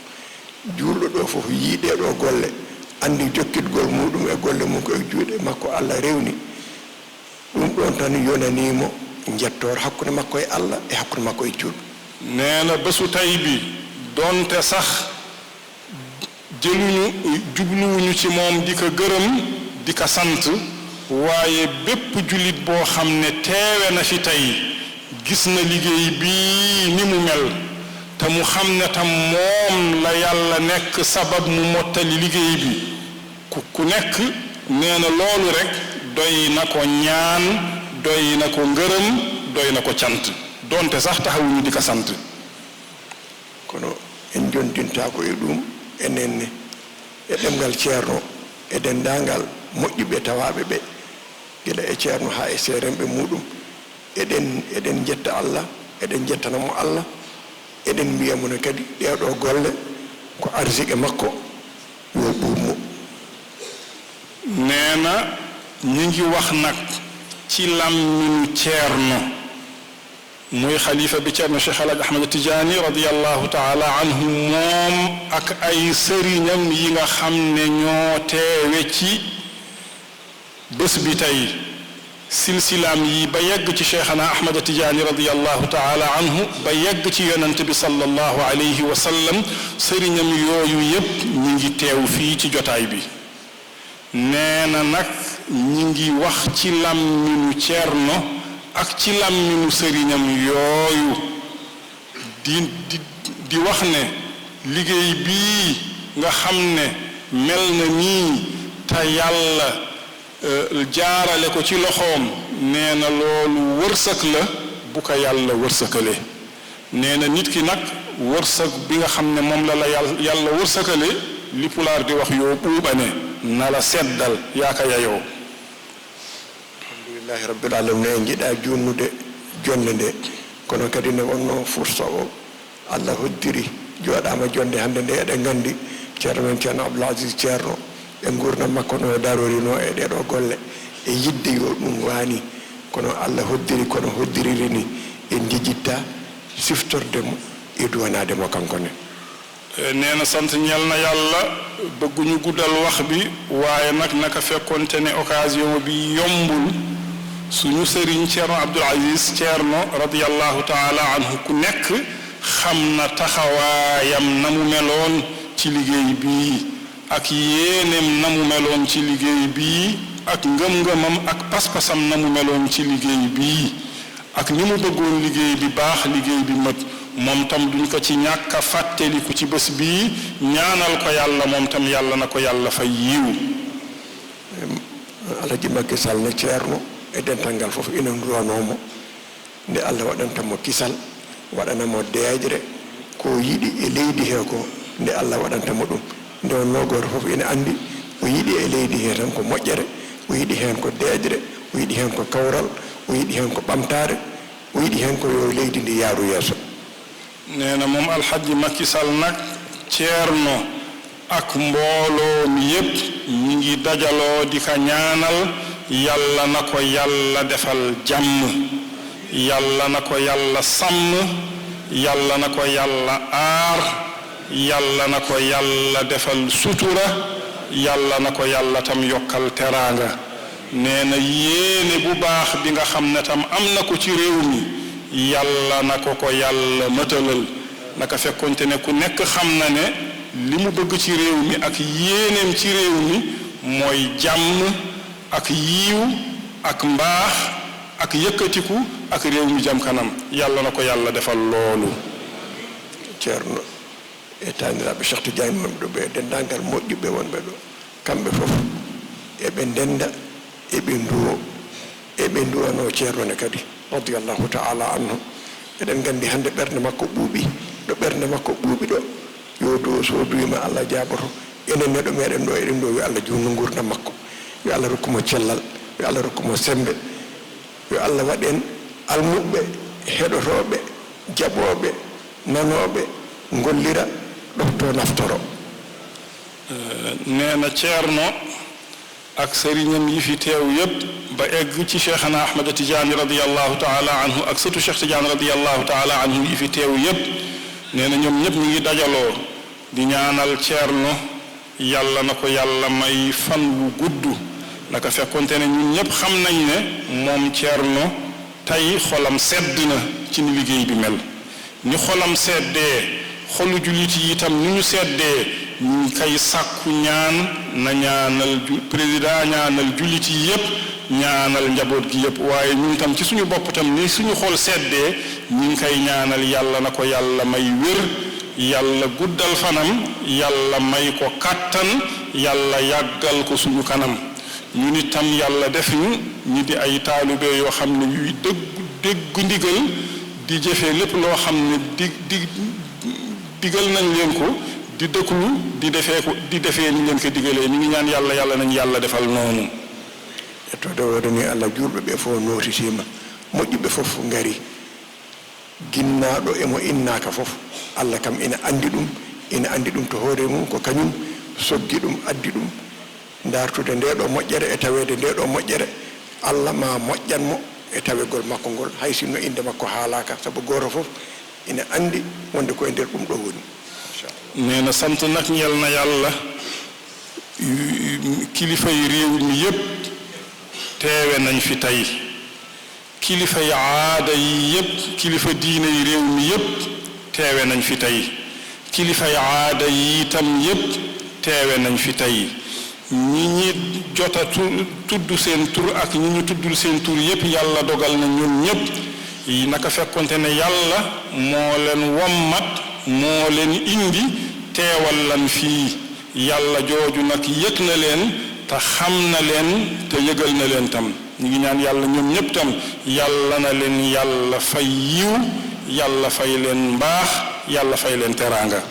juulɗo ɗo fof yii ɗee ɗo golle, anndi jokkitgol muɗum e golle mum ko e juuɗe makko Allah rewni. Ɗum ɗoon tan yonanii mo njettoor hakkunde makko e Allah e hakkunde makko e juulɓe. Neena bésu tey bi, doonte sax jëluñu, jubluwuñu ci moom di ko gërëm, di ko sant, waaye bépp jullit boo xam ne teewe na fi tey, gis na liggéey bii ni mu mel, te mu xam ne tam moom la Yàlla nekk sabab mu mottali liggéey bi. Ku, ku nekk neena loolu rekk doy na ko ñaan, doy na ko ngërëm, doy na ko cant, doonte sax taxawuñu di ko sant. Kono en njonndintaako e ɗum, enen ne, e ɗemngal Ceerno, e denndaangal moƴƴuɓe tawaaɓe ɓe, gila e Ceerno haa e seerenɓe muɗum. Eɗen, eɗen njetta Allah, eɗen njettana mo Allah, eɗen mbiya mo ne kadi ɗee ɗo golle ko arsiqe makko, yo ɓuuɓ mo. Neena, ñi ngi wax nag ci làmmiñu Ceerno, muy xalifa bi Ceerno Cheikh Alhaji Ahmad Tijaani radiyallahu taala anhu, moom ak ay sëriñam yi nga xam ne ñoo teewe ci bés bi tey, silsilaam yi ba yegg ci Cheikhana Ahmad Tijaani radiyallahu taala anhu, ba yegg ci Yonent bi sallallahu alayhi wa sallam, sëriñam yooyu yépp ñi ngi teew fii ci jotaay bi. Neena nag, ñi ngi wax ci làmmiñu Ceerno ak ci làmmiñu sëriñam yooyu, di, di, di wax ne liggéey bii nga xam ne mel na nii te Yàlla, eh, jaarale ko ci loxoom, neena loolu wërsëg la bu ko Yàlla wërsëgale. Neena nit ki nag, wërsëg bi nga xam ne moom la la Yàlla, Yàlla wërsëgale, li Pulaar di wax yoo ɓuuɓane. Nala seddal, yaaka yayoo. Alhamdulillahi Rabbil Alamin, en njiɗaa juutnude jonnde nde, kono kadi ne wonnoo fursa o, Allah hoddiri, jooɗaama jonnde hannde nde, eɗen nganndi Ceerno men Ceerno Abdoul Aziz Ceerno, e nguurndam makko no o darorinoo e ɗee ɗoo golle, e yiɗde yo ɗum waani, kono Allah hoddiri, kono hoddiriri ni, en njejittaa siftorde mo e duwanaade mo kanko ne. Eh, nee na sant ñeel na Yàlla, bëgguñu guddal wax bi, waaye nag naka fekkonte ne occasion bi yombul, suñu sëriñ Ceerno Abdul Aziz Ceerno radiyallahu taala anhu, ku nekk xam na taxawaayam na mu meloon ci liggéey bii, ak yéeneem na mu meloon ci liggéey bii, ak ngëm-ngëmam ak pas-pasam na mu meloon ci liggéey bii, ak ni mu bëggoon liggéey bi baax, liggéey bi mët. Moom tam duñ ko ci ñàkk a fàttaliku ci bés bii, ñaanal ko Yàlla, moom tam Yàlla na ko Yàlla fay yiw. Alhaji Macky Sall ne Ceerno e dental ngal fof ina nduwanoo mo. Nde Allah waɗanta mo kisal, waɗana mo deeƴre, ko o yiɗi e leydi he ko, nde Allah waɗanta mo ɗum. Nde wonnoo gooto fof ina anndi, o yiɗi e leydi he tan ko moƴƴere, o yiɗi heen ko deeƴre, o yiɗi heen ko kawral, o yiɗi heen ko ɓamtaare, o yiɗi heen ko yo leydi ndi yaaru yeeso. Nee na moom Alhaji Macky Sall nag, Ceerno ak mbooloo mi yépp, ñi ngi dajaloo di ka ñaanal, Yàlla na ko Yàlla defal jàmm, Yàlla na ko Yàlla sàmm, Yàlla na ko Yàlla aar, Yàlla na ko Yàlla defal sutura, Yàlla na ko Yàlla tam yokkal teraanga. Nee na yéene bu baax bi nga xam ne tam am na ko ci réew mi, Yàlla na ko ko Yàlla mëtalal. Naka fekkonte ne ku nekk xam na ne li mu bëgg ci réew mi ak yéeneem ci réew mi mooy jàmm ak yiw ak mbaax ak yëkkatiku ak réew mi jëm kanam. Yàlla na ko Yàlla defal loolu. Ceerno e taaniraaɓe Cheikh Tidiane wonɓe ɗo ɓe, denndaangal moƴƴuɓe wonɓe ɗo, kamɓe fof eɓe ndennda, eɓe nduwo, eɓe nduwanoo Ceerno ne kadi, radiyallahu taala anhu. Eɗen nganndi hannde ɓernde makko ɓuuɓi, ɗo ɓernde makko ɓuuɓi ɗo, yo duwo, so o duwiima Allah jaaboto. Enen ne ɗo meɗen ɗo, eɗen nduwa yo Allah juutnu nguurndam makko, yo Allah rokku mo cellal, yo Allah rokku mo semmbe, yo Allah waɗ en almuɓɓe, heɗotooɓe, jaɓooɓe, nanooɓe, ngollira, ɗoftoo, naftoro. Eh, nee na Ceerno ak sëriñam yi fi teew yépp, ba egg ci Cheikhana Ahmad Tidiane radiyallahu taala anhu ak sëtu Cheikh Tidiane radiyallahu taala anhu yi fi teew yépp, nee na ñoom ñépp ñu ngi dajaloo di ñaanal Ceerno, Yàlla na ko Yàlla may fan wu gudd. Naka fekkonte ne ñun ñépp xam nañ ne moom Ceerno tey xolam sedd na ci ni liggéey bi mel. Ni xolam seddee, xolu jullit yi itam ni ñu seddee, ñu ngi koy sàkku ñaan, na ñaanal ju-, président, ñaanal jullit yi yépp, ñaanal njaboot gi yépp. Waaye ñun itam ci suñu bopp itam ni suñu xol seddee, ñu ngi koy ñaanal Yàlla na ko Yàlla may wér, Yàlla guddal fanam, Yàlla may ko kàttan, Yàlla yàggal ko suñu kanam. Ñun itam Yàlla def ñu, ñu di ay taalibe yoo xam ne yuy dégg, dégg ndigal, di jëfe lépp loo xam ne di, di, digal nañ leen ko, di déglu, di defee ko, di defee ni leen ko digalee. Ñu ngi ñaan Yàlla, Yàlla nañ Yàlla defal noonu. E tawde wooda ni Allah, juulɓe ɓe fof nootitiima, moƴƴuɓe fof ngari. Ginnaaɗo e mo innaaka fof, Allah kam ina anndi ɗum, ina anndi ɗum to hoore mum, ko kañum soggi ɗum, addi ɗum. Ndaartude ndee ɗoo moƴƴere e taweede ndee ɗoo moƴƴere, Allah ma moƴƴan mo e tawegol makko ngol, hay sinno innde makko haalaaka, sabu gooto fof ina anndi wonde ko e nder ɗum ɗoo woni. Machallah. Nee na sant nag ñeel na Yàlla, kilifa yi réew mi yépp teewe nañ fi tey. Kilifa yi aada yi yépp, kilifa diine yi réew mi yépp teewe nañ fi tey. Kilifa yi aada yi itam yépp teewe nañ fi tey. Ñi ñi jot a tu-, tudd seen tur ak ñi ñu tuddul seen tur yépp, Yàlla dogal na ñoom ñépp, yi naka fekkonte ne Yàlla moo leen wommat, moo leen indi, teewal lan fii. Yàlla jooju nag yëg na leen, te xam na leen, te yëgal na leen tam. Ñu ngi ñaan Yàlla ñoom ñépp tam, Yàlla na leen Yàlla fay yiw, Yàlla fay leen mbaax, Yàlla fay leen teraanga.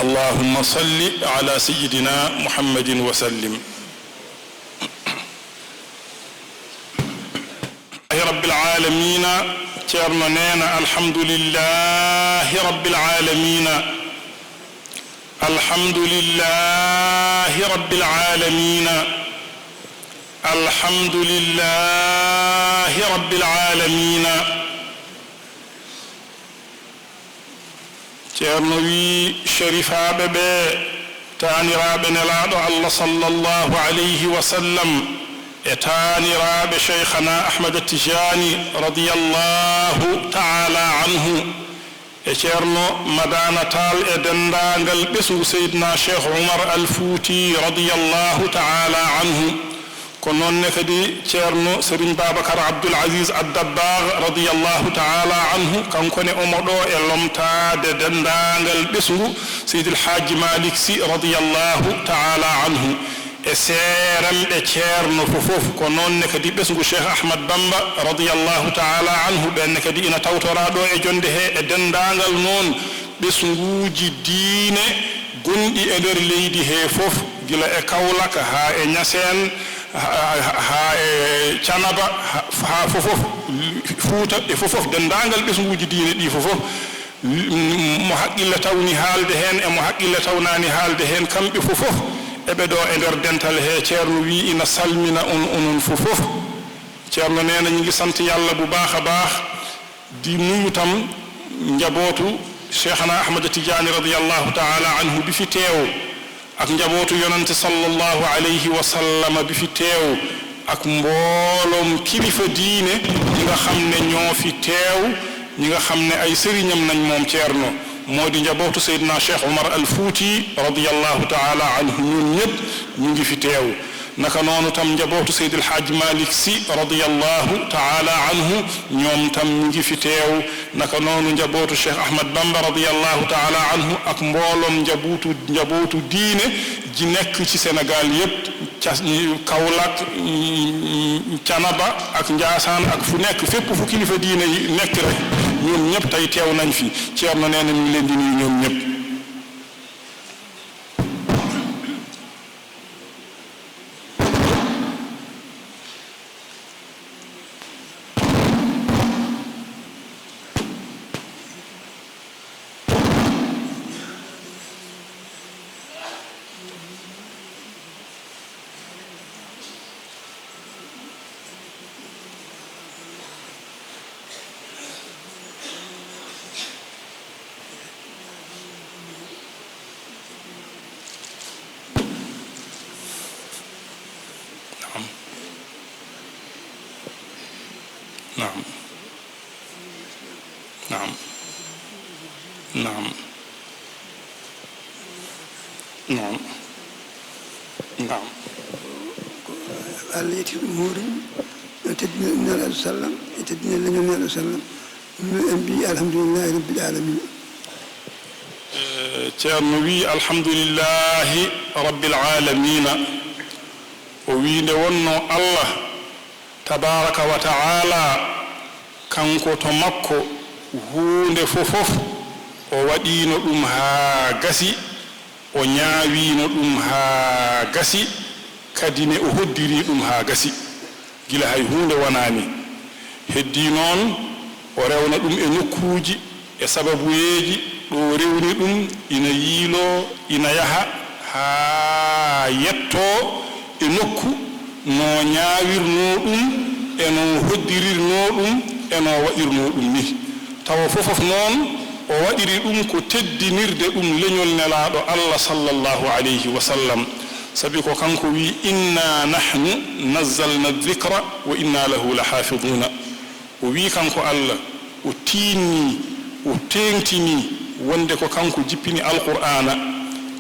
اللهم صل على سيدنا محمد وسلم. لله رب العالمين. Ceerno nee na, الحمد لله رب العالمين. الحمد لله رب العالمين. الحمد لله رب العالمين. Ceerno wii sherifaaɓe ɓe, taaniraaɓe Nelaaɗo Allah sallallahu alayhi wa sallam, e taaniraaɓe Shaykhana Ahmad Tijani radiyallahu ta'ala anhu, e Ceerno Madana Tall e denndaangal ɓesngu Seydina Cheikh Oumar Al Fouti radiyallahu ta'ala anhu. Ko noon ne kadi Ceerno Serigne Babacar Abdoul Aziz Ad Dabbagh radiyallahu ta'ala anhu, kanko ne omo ɗo e lomtaade denndaangal ɓesngu Seydil Hadji Malick Sy radiyallahu ta'ala anhu, e seeranɓe Ceerno fof fof. Ko noon ne kadi ɓesngu Cheikh Ahmad Bamba radiyallahu ta'ala anhu, ɓeen ne kadi ina tawtoraa ɗo e jonnde he, e denndaangal noon ɓesnguuji diine gonɗi e nder leydi he fof, gila e Kaolack haa e Niassène, ha-, ha-, haa e Thiénaba, ha-, haa fof fof, Fuuta e fof fof, denndaangal ɓesnguuji diine ɗi fof fof, mo haqqille tawni haalde heen e mo haqqille tawnaani haalde heen, kamɓe fof fof eɓe ɗo e nder dental he. Ceerno wii ina salmina on, onon fof fof. Ceerno nee na ñu ngi sant Yàlla bu baax a baax, di nuyu tam njabootu Cheikhana Ahmad Tidiane radiyallahu ta'ala anhu bi fi teew, ak njabootu Yonent sallallahu alayhi wa sallam bi fi teew, ak mbooloom kilifa diine ñi nga xam ne ñoo fi teew, ñi nga xam ne ay sëriñam nañ moom Ceerno, moo di njabootu Seydina Cheikh Oumar Al Fouti radiyallahu ta'ala anhu, ñun ñëpp ñu ngi fi teew. Naka noonu tam njabootu Seydil Hadj Malick Sy radiyallahu ta'ala anhu, ñoom tam ñu ngi fi teew. Naka noonu njabootu Cheikh Ahmad Bamba radiyallahu ta'ala anhu ak mbooloom njabootu, njabootu diine ji nekk ci Sénégal yépp, ca Kaolack, Thiénaba ak Ndiassane ak fu nekk, fépp fu kilifa diine yi nekk rek, ñoom ñëpp tey teew nañ fi. Ceerno nee na mi ngi leen di nuyu ñoom ñëpp. نعم. نعم. نعم. نعم. نعم. نعم. Allah yetti ɗum hoore mum, o teddina ɗum Nelaaɗo sallam, e teddina leñol Nelaaɗo sallam. Ɗum en mbi alhamdulillahi rabbil alamin. Eh, Ceerno wi alhamdulillahi rabbil alamina. O wi nde wonno Allah tabaraka wa ta'ala, kanko to makko huunde fof fof o waɗiino ɗum haa gasi, o ñaawiino ɗum haa gasi, kadi ne o hoddiri ɗum haa gasi, gila hay huunde wonaani. Heddii noon, o rewna ɗum e nokkuuji, e sababuyeeji, ɗo o rewni ɗum ina yiiloo, ina yaha haa yettoo e nokku no ñaawirnoo ɗum, e no hoddirirnoo ɗum, e no waɗirnoo ɗum ni. Tawa fof fof noon, o waɗiri ɗum ko teddinirde ɗum leñol Nelaaɗo Allah sallallahu alayhi wa sallam. Sabi ko kanko wi, "Inna nahnu nazzalna dhikra wa inna lahu lahafiduna." O wi kanko Allah, o tiinnii, o teeŋtinii wonde ko kanko jippini Alqur'aana,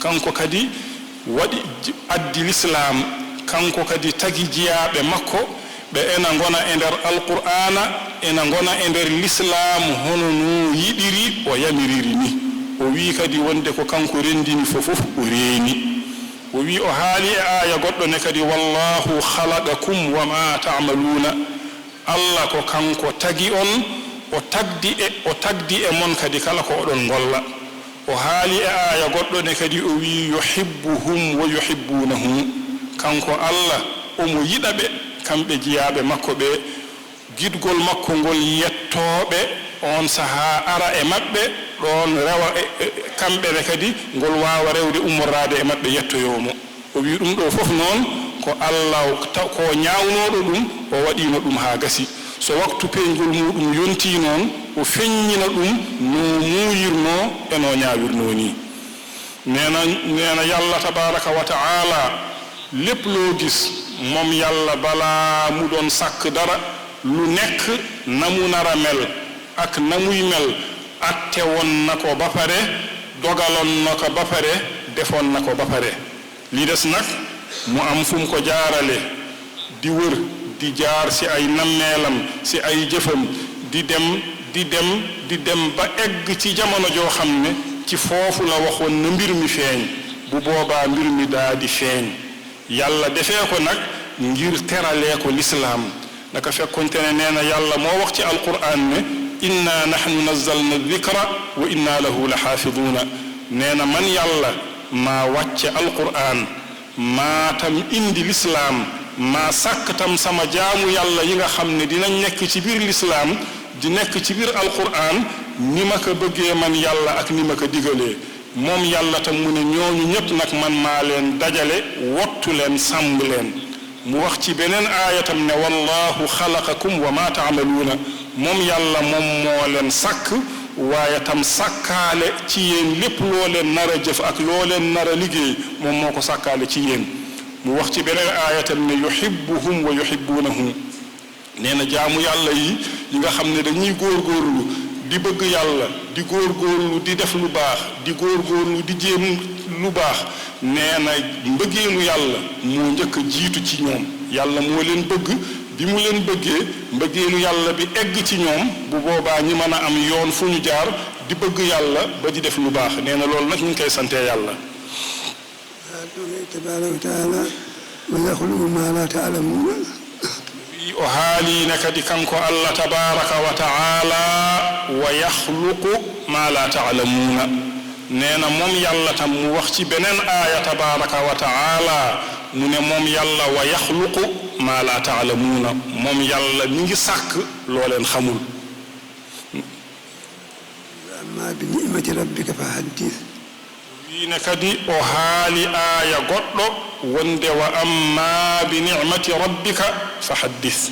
kanko kadi waɗi j-, addi Lislaam, kanko kadi tagi jiyaaɓe makko, ɓe ena ngona e nder Alqur'aana, ena ngona e nder Lislaam hono no yiɗiri, o yamiriri ni. O wi kadi wonde ko kanko renndini fof fof, o reeni. O wi, o haali e aaya goɗɗo ne kadi, "Wallahu khalaqakum wa ma ta'maluna." Allah ko kanko tagi on, o tagdi e, o tagdi e mon kadi kala ko oɗon ngolla. O haali e aaya goɗɗo ne kadi, o wiyi, "Yuhibbuhum wa yuhibbunahu." Kanko Allah, omo yiɗa ɓe, kamɓe jiyaaɓe makko ɓe. Giɗgol makko ngol yettooɓe oon sahaa ara e maɓɓe, ɗoon rewa e, e, kamɓe ne kadi, ngol waawa rewde ummoraade e maɓɓe yettoyoo mo. O wiyi ɗum ɗo fof noon ko Allah ta-, ko ñaawnooɗo ɗum, o waɗiino ɗum haa gasi. So waktu peeñgol muuɗum yontii noon, o feññina ɗum no muuyirnoo e no ñaawirnoo nii. Nee na, nee na Yàlla tabaaraka wa ta'aala, lépp loo gis, moom Yàlla, balaa mu doon sàkk dara, lu nekk na mu nar a mel ak na muy mel, atte woon na ko ba pare, dogaloon na ko ba pare, defoon na ko ba pare. Li des nag, mu am fu mu ko jaarale, di wër, di jaar ci ay nammeelam, ci ay jëfam, di dem, di dem, di dem ba egg ci jamono joo xam ne ci foofu la waxoon na mbir mi feeñ. Bu boobaa mbir mi daa di feeñ. Yàlla defee ko nag ngir teralee ko lislaam. Naka fekkonte ne nee na Yàlla moo wax ci Alquraan ne, "Inna nahnu nazzalna dhikra wa inna lahu la xaafiduuna." Nee na man Yàlla maa wàcce Alquraan, maa tam indi lislaam, maa sàkk tam sama jaamu Yàlla yi nga xam ne dinañ nekk ci biir lislaam, di nekk ci biir Alquraan, ni ma ko bëggee man Yàlla ak ni ma ko digalee. Moom Yàlla tam mu ne ñooñu ñépp nag man maa leen dajale, wottu leen, sàmm leen. Mu wax ci beneen aaya tam ne, "Wallahu xalaqakum wa ma taamaluuna." Moom Yàlla moom moo leen sàkk, waaye tam sàkkaale ci yéen lépp loo leen nar a jëf ak loo leen nar a liggéey, moom moo ko sàkkaale ci yéen. Mu wax ci beneen aaya tam ne, "Yuhibbuhum wa yuhibbuunahu." Nee na jaamu Yàlla yi, yi nga xam ne dañuy góorgóorlu di bëgg Yàlla, di góorgóorlu di def lu baax, di góorgóorlu di jéem lu baax, nee na mbëggeelu Yàlla moo njëkk a jiitu ci ñoom. Yàlla moo leen bëgg, bi mu leen bëggee, mbëggeelu Yàlla bi egg ci ñoom, bu boobaa ñi mën a am yoon fu ñu jaar di bëgg Yàlla ba di def lu baax. Nee na loolu nag ñu ngi koy sante Yàlla. Tabaraka wa taala, "Wa yaxluqu ma la taalamuuna." Wi o haaliino kadi kanko Allah tabaraka wa taala, "Wa yaxluqu ma la taalamuuna." Nee na moom Yàlla tam mu wax ci beneen aaya tabaraka wa taala, mu ne moom Yàlla, "Wa yaxluqu ma la taalamuuna." Moom Yàlla mi ngi sàkk loo leen xamul. "Wa amma bi ni'mati rabbika fa haddis." Wiine kadi o haali aaya goɗɗo wonde, "Wa amma bi ni'mati rabbika fa haddis."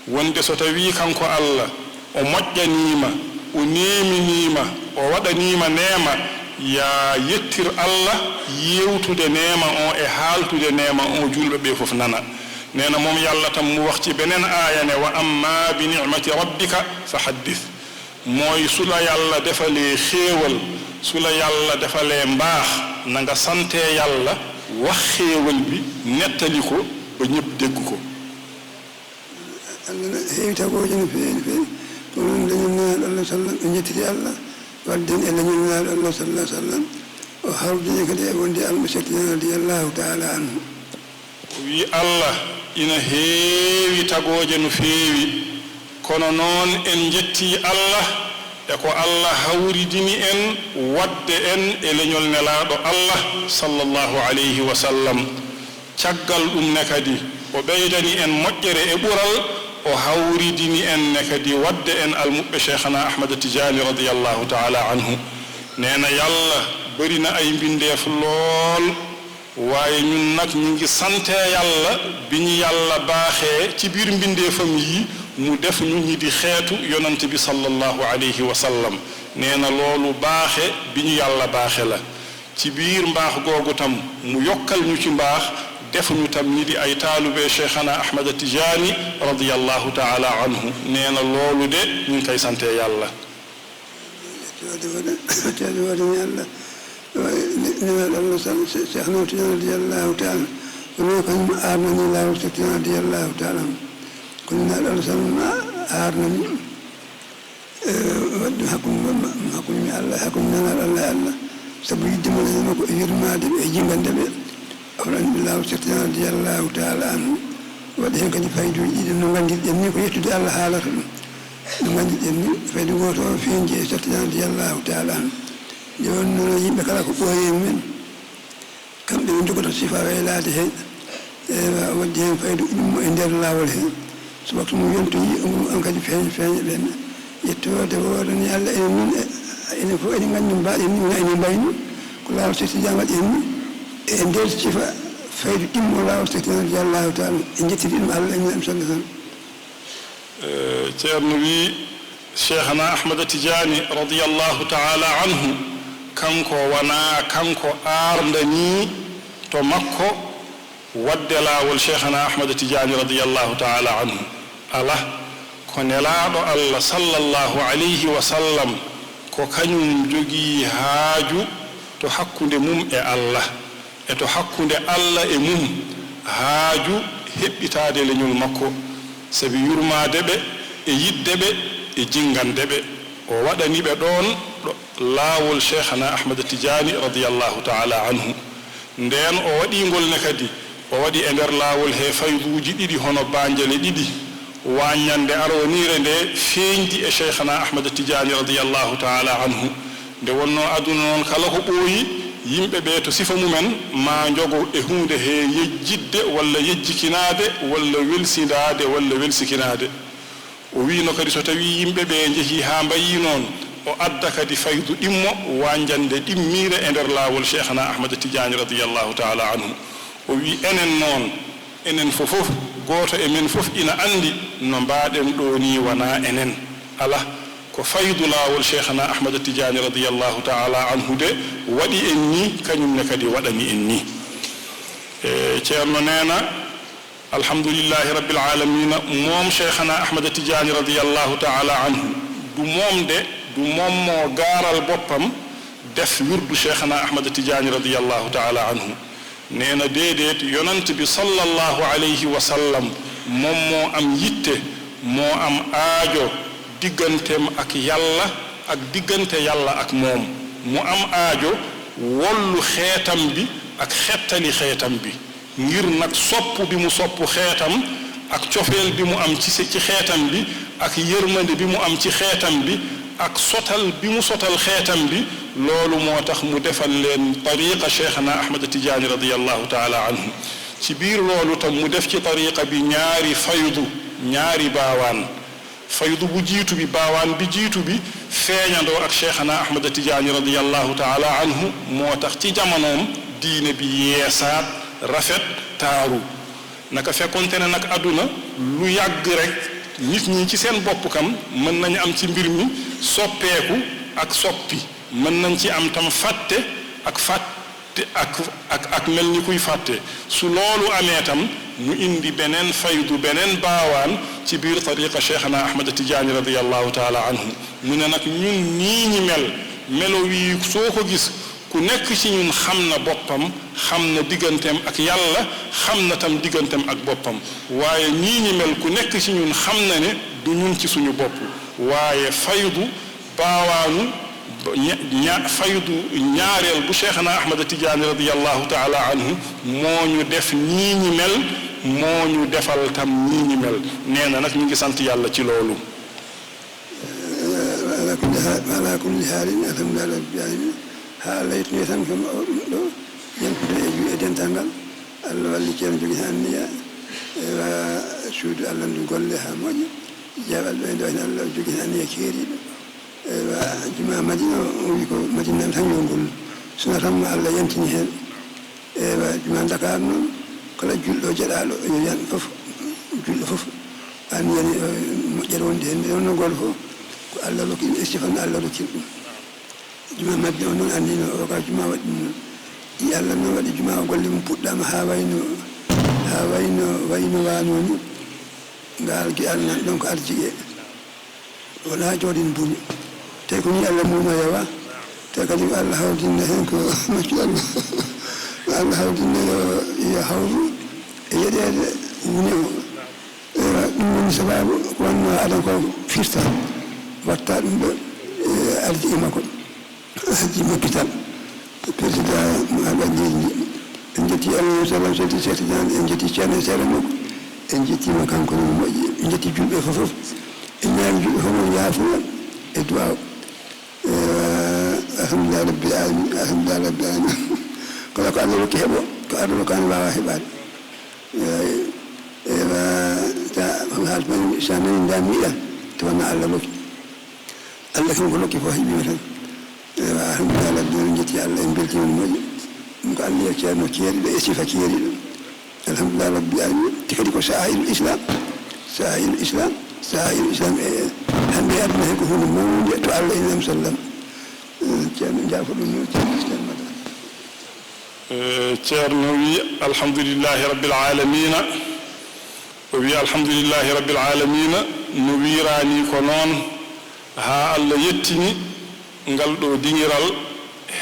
Wonde so tawii kanko Allah o moƴƴaniima, o neeminii ma, o waɗanii ma neema, yaa yettir Allah, yeewtude neema o e haaltude neema o, juulɓe ɓe fof nana. Nee na moom Yàlla tam mu wax ci beneen aaya ne, "Wa amma bi ni'mati rabbika fa haddis." Mooy su la Yàlla defalee xéewal, su la Yàlla defalee mbaax, na nga sante Yàlla, wax xéewal bi, nettali ko ba ñépp dégg ko. Allah ne heewi tagooje no feewi, no feewi. Ko noon leñol Nelaaɗo Allah sallam, en njettiri Allah, wadde en e leñol Nelaaɗo Allah sallallahu sallam. O hawridini kadi e wonde Almusetti radiyallahu taala anhu. O wiyi, Allah ina heewi tagooje no feewi, kono noon en njettii Allah e ko Allah hawridini en waɗde en e leñol Nelaaɗo Allah, sallallahu alayhi wa sallam. Caggal ɗum ne kadi, o ɓeydani en moƴƴere e ɓural, o hawridini en ne kadi waɗde en almuɓɓe Cheikhana Ahmada Tijaani, radiyallahu taala anhu. Nee na Yàlla bari na ay mbindeef lool, waaye ñun nag ñu ngi sante Yàlla bi ñu Yàlla baaxee ci biir mbindeefam yi, mu def ñu ñi di xeetu Yonent bi sallallahu alayhi wa sallam. Nee na loolu baaxe bi ñu Yàlla baaxe la. Ci biir mbaax googu tam, mu yokkal ñu ci mbaax, def ñu tam ñi di ay taalube Cheikhana Ahmada Tijaani, radiyallahu taala anhu. Nee na loolu de, ñu ngi koy sante Yàlla. Tedduwaade, tedduwaade mi Allah. Newal Allah sal-, Cheikh Ahmad Tidiane radiyallahu taala. Kono kañum aarnani laawol Cheikh Tidiane radiyallahu taala. Kono newal Allah sal-, aarnani, eh, waɗde hakkunde ma-, hakkunde mi Allah, hakkunde newal Allah e Allah. Sabu yiɗde mo e makko e yurmaade ɓe e jingande ɓe. Awlan ɓe laawol Cheikh Tidiane radiyallahu taala anhu. Waɗi heen kadi fayduuji ɗiɗi no nganndirɗen ni ko yettude Allah haalata ɗum. No nganndirɗen ni faydu gooto o feeñji e Cheikh Tidiane radiyallahu taala anhu. Nde wonnoo yimɓe kala ko ɓooyi e mumen, kamɓe ɓe njogotoo sifa waylaade heen. Ewa, o waddi heen faydu ɗimmo e nder laawol heen. So waktu mum yontoyi, o mum an kadi feeña, feeña ɓeen. Yettoode woodani Allah enen nun, e, enen fof eɗen nganndi no mbaɗen ni, wona enen mbayni. Ko laawol Seex Tijaan waɗi en ni. E nder sifa faydu ɗimmo laawol Seex Tijaan radiyallahu taala. En njettiri ɗum Allah, en ñaami sallallahu alaihi wasallam. Eh, Ceerno wi, Cheikhana Ahmada Tidiane radiyallahu taala anhu, kanko wona kanko aardani to makko wadde laawol Cheikhana Ahmada Tidiane radiyallahu taala anhu. Ala, ko nelaaɗo Allah sallallahu alayhi wa sallam, ko kañum jogii haaju to hakkunde mum e Allah, e to hakkunde Allah e mum, haaju heɓɓitaade leñol makko, sabi yurmaade ɓe e yiɗde ɓe e jinngande ɓe. O waɗani ɓe ɗoon ɗo laawol Cheikhana Ahmada Tidiane radiyallahu taala anhu. Ndeen o waɗii ngol ne kadi, o waɗi e nder laawol he fayduuji ɗiɗi hono baanjale ɗiɗi, waññande arwaniire nde feeñdi e Cheikhana Ahmada Tidiane radiyallahu taala anhu. Nde wonnoo aduna noon kala ko ɓooyi, yimɓe ɓe to sifa mumen maa njogo e huunde he yejjitde walla yejjikinaade walla welsindaade walla welsikinaade. O wiino kadi so tawii yimɓe ɓe njehii haa mbayii noon, o adda kadi faydu ɗimmo waññande ɗimmiire e nder laawol Cheikhana Ahmada Tidiane radiyallahu taala anhu. O wi enen noon, enen fof fof, gooto e men fof ina anndi no mbaaɗen ɗo ni wonaa enen. Ala, ko faydu laawol Cheikhana Ahmada Tidiane radiyallahu taala anhu de waɗi en ni, kañum ne kadi waɗani en ni. E, Ceerno neena, Alhamdulillahi Rabbil Alamina, moom Cheikhana Ahmada Tidiane radiyallahu taala anhu. Du moom de, du moom moo gaaral boppam def wirdu Cheikhana Ahmada Tidiane radiyallahu taala anhu. Nee na déedéet, yonent bi sallallahu alayhi wa sallam, moom moo am yitte, moo am aajo digganteem ak Yàlla ak diggante Yàlla ak moom. Mu am aajo wollu xeetam bi ak xettali xeetam bi. Ngir nag sopp bi mu sopp xeetam, ak cofeel bi mu am ci se-, ci xeetam bi, ak yërmande bi mu am ci xeetam bi, ak sotal bi mu sotal xeetam bi, loolu moo tax mu defal leen tariqa Cheikhana Ahmad Tidiane radiyallahu taala anhu. Ci biir loolu tam mu def ci tariqa bi ñaari faydu, ñaari baawaan. Faydu bu jiitu bi, baawaan bi jiitu bi, feeñandoo ak Cheikhana Ahmada Tidiane radiyallahu taala anhu, moo tax ci jamonoom diine bi yeesaat, rafet, taaru. Naka fekkonte ne nag àdduna lu yàgg rek, nit ñi ci seen bopp kam mën nañu am ci mbir mi soppeeku ak soppi, mën nañ ci am tam fàtte ak fàtte. Te ak, ak, ak mel ni kuy fàtte. Su loolu amee tam, mu indi beneen faydu, beneen baawaan ci biir tariqa Cheikhana Ahmad Tidiane radiyallahu taala anhu. Mu ne nag ñun nii ñi mel, melo wi soo ko gis, ku nekk ci ñun xam na boppam, xam na digganteem ak Yàlla, xam na tam digganteem ak boppam. Waaye nii ñi mel, ku nekk ci ñun xam na ne du ñun ci suñu bopp. Waaye faydu baawaanu ña-, ña-, faydu ñaareel bu Cheikhana Ahmada Tidiane radiyallahu taala anhu moo ñu def nii ñi mel, moo ñu defal tam nii ñi mel. Nee na nag ñu ngi sant Yàlla ci loolu. Ala kulli haal, ala kulli haalin, alhamdulillahi rabbil alamin. Haa laytude tan kam o ɗum ɗo, yantude e juuɗe dental ngal. Allah walli ceerno jogi heen anniya, ewa, suudu Allah ndu golle haa moƴƴa. Jaabal ɓe nde wayno Allah jogi heen anniya keeriiɗo. Ewa, juma Madina, o wi ko Madina tan yo ngol. Sona tan mo Allah yantini heen. Ewa, juma Dakar noon, kala julɗo jeɗaaɗo, yo yan fof, julɗo fof, an yani, eh, moƴƴere wonde heen. Nde wonno gooto fof, ko Allah rokki ɗum, Estefan Allah rokki ɗum. Juma Madina o noon anndino o ka juma waɗi ɗum noon. Ɗi Allah noon waɗi juma o golle mum puɗɗaama haa wayno, haa wayno, wayno waano ni. Ngal gi Allah nan ɗon ko arjige. Wala jooɗin buñu. Te ko ni Allah muuma yawa. Te kadi ko Allah hawdinna heen ko maccu Allah. Ko Allah hawdinna yo, yo hawru e yeɗeede wune o. Ewa, ɗum woni sababu ko wonno adan ko firta. Watta ɗum ɗo, e, arjige makko. Hajji Macky Sall, président mo Abdou Aziz Sy. En njetti Allah, yo sallam, setti, setti Tidiane, en njetti ceerno e seeɗa makko. En njettiima kanko ne moƴƴi. En njetti julɓe fof fof. En ñaagi julɓe fof noon yaafuya e duwaaw. Eh, a Alhamdulillah rabbil alamin, alhamdulillah rabbil alamin. Kala ko Allah rokki heɓo, ko Allah rokkaani waawa heɓaade. Ewa, ta ko haal man sa nani ndami yiɗa, to wona Allah rokki. Allah kam ko rokki fof heɓima tan. Ewa, alhamdulillah rabbil alamin, jetti Allah, en beltima no moƴƴi. Ɗum ko Allah yeccano keeriɗo e sifa keeriɗo. Alhamdulillah rabbil alamin. Te kadi ko sa'airul islam, sa'airul islam, sa'airul islam. E hande aduna he ko hunde mawde to Allah e nam sallam. Ceerno, jaafoɗon noon, ceerno Islam Mata. Eh, ceerno wi alhamdulillahi rabbil alamina. O wi alhamdulillahi rabbil alamina, no wiiraani ko noon, haa Allah yettini ngal ɗo diŋiral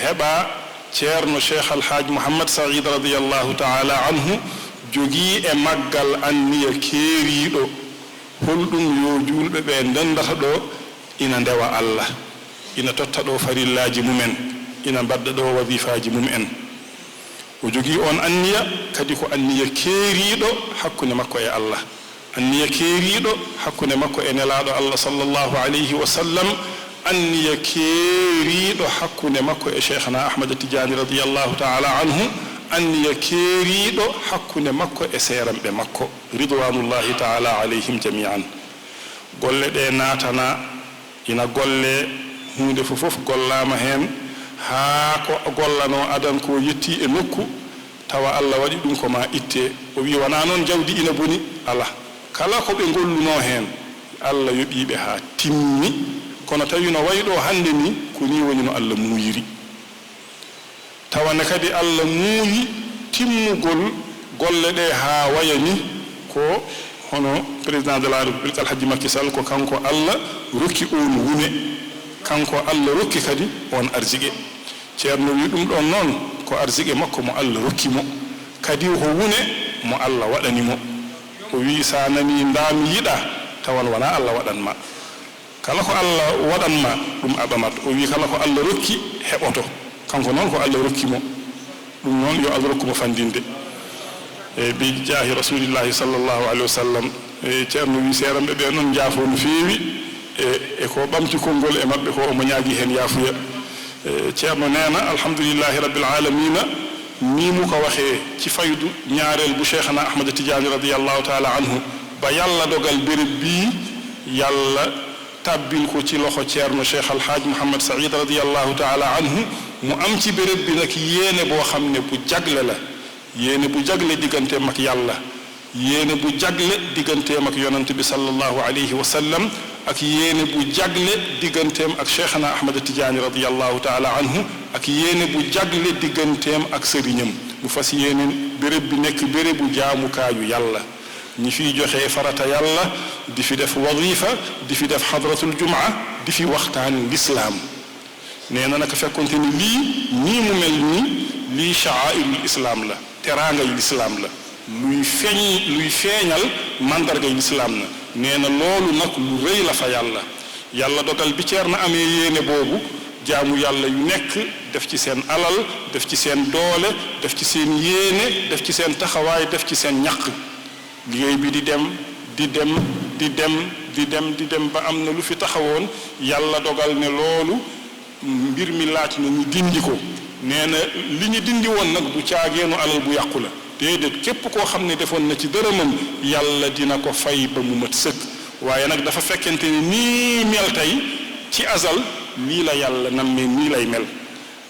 heɓa ceerno Cheikh Alhaaj Mouhammad Saïd radiyallahu taala anhu jogii e maggal anniya keeriiɗo. Holɗum yo juulɓe ɓe ndendata ɗo ina ndewa Allah, ina totta ɗo farillaaji mumen, ina mbadda ɗo wazifaaji mum en. O jogii oon anniya, kadi ko anniya keeriiɗo hakkunde makko e Allah, anniya keeriiɗo hakkunde makko e Nelaaɗo Allah sallallahu alayhi wa sallam, anniya keeriiɗo hakkunde makko e Cheikhna Ahmad Tijaani radiyallahu taala anhu, anniya keeriiɗo hakkunde makko e seeranɓe makko, ridwanullahi taala alayhim jamian. Golle ɗe naatana ina golle, huunde fof fof gollaama heen, haa ko gollanoo adan ko yetti e nokku, tawa Allah waɗi ɗum ko ma itte. O wi, wonaa noon jawdi ina boni, alaa. Kala ko ɓe ngolluno heen, Allah yoɓii ɓe haa timmi. Kono tawi no wayi ɗo hannde ni, ko ni woni no Allah muuyiri. Tawa ne kadi Allah muuyi timmugol golle ɗe haa waya ni, ko hono Président de la République Alhaji Macky Sall, ko kanko Allah rokki oon wune, kanko Allah rokki kadi oon arsiqe. Ceerno wi ɗum ɗon noon ko arsiqe makko mo Allah rokki mo, kadi ko wune mo Allah waɗani mo. O wi, sa nani ndaa mi yiɗa, tawan wonaa Allah waɗan ma. Kala ko Allah waɗan ma, ɗum a ɓamat. O wi, kala ko Allah rokki, heɓoto. Kanko noon ko Allah rokki mo. Ɗum noon yo Allah rokku mo fanndinde. E bi jaahi Rasulillahi sallallahu alayhi wa sallam. E ceerno wi, seeranɓe ɓe noon njaafo no feewi. E, e ko ɓamti konngol e maɓɓe ko omo ñaagi heen yaafuya. E ceerno neena, alhamdulillahi rabbil alamina, ni mu ko waxee ci faydu ñaareel bu Cheikhna Ahmad Tijaani radiyallahu taala anhu, ba Yàlla dogal béréb bii, Yàlla tàbbil ko ci loxo Ceerno Cheikh Alhaaj Mouhammad Saïd radiyallahu taala anhu, mu am ci béréb bi nag yéene boo xam ne bu jagle la, yéene bu jagle digganteem ak Yàlla, yéene bu jagle digganteem ak Yonent bi sallallahu alayhi wa sallam, ak yéene bu jagle digganteem ak Cheikhna Ahmad Tijaani radiyallahu taala anhu, ak yéene bu jagle digganteem ak sëriñam. Mu fas yéene béréb bi nekk bérébu jaamukaayu Yàlla. Ñi fiy joxe farata Yàlla, di fi def wazifa, di fi def hadratul jumaa, di fi waxtaan lislaam. Nee na naka fekkonte ni lii, nii mu mel nii, lii sha'airul islaam la, teraangay lislaam la, luy feeñ, luy feeñal mandargay lislaam la. Nee na loolu nag lu rëy la fa Yàlla. Yàlla dogal bi Ceerno amee yéene boobu, jaamu Yàlla yu nekk def ci seen alal, def ci seen doole, def ci seen yéene, def ci seen taxawaay, def ci seen ñaq. Liggéey bi di dem, di dem, di dem, di dem, di dem ba am na lu fi taxawoon, Yàlla dogal ne loolu mbir mi laaj na ñu dindi ko. Nee na li ñu dindi woon nag du caageenu alal bu yàqu la. Déedéet, képp koo xam ne defoon na ci dërëmam, Yàlla dina ko fay ba mu mat sëkk. Waaye nag dafa fekkente ni nii mel tey, ci azal, lii la Yàlla nammee, nii lay mel.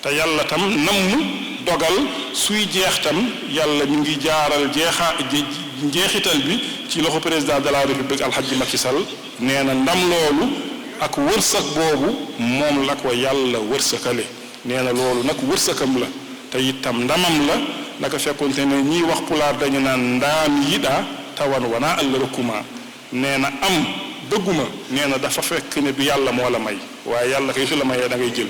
Te Yàlla tam namm dogal suy jeex tam, Yàlla mi ngi jaaral jeexa-, je-, njeexital bi ci loxo président de la République Alhaji Macky Sall. Nee na ndam loolu ak wërsëg boobu moom la ko Yàlla wërsëgale. Nee na loolu nag wërsëgam la, te itam ndamam la. Naka fekkonte ne ñiy wax pulaar dañu naan ndaam yiɗaa, tawan wonaa Allah rokkuma. Nee na am bëgguma, nee na dafa fekk ne du Yàlla moo la may, waaye Yàlla kay su la mayee da ngay jël.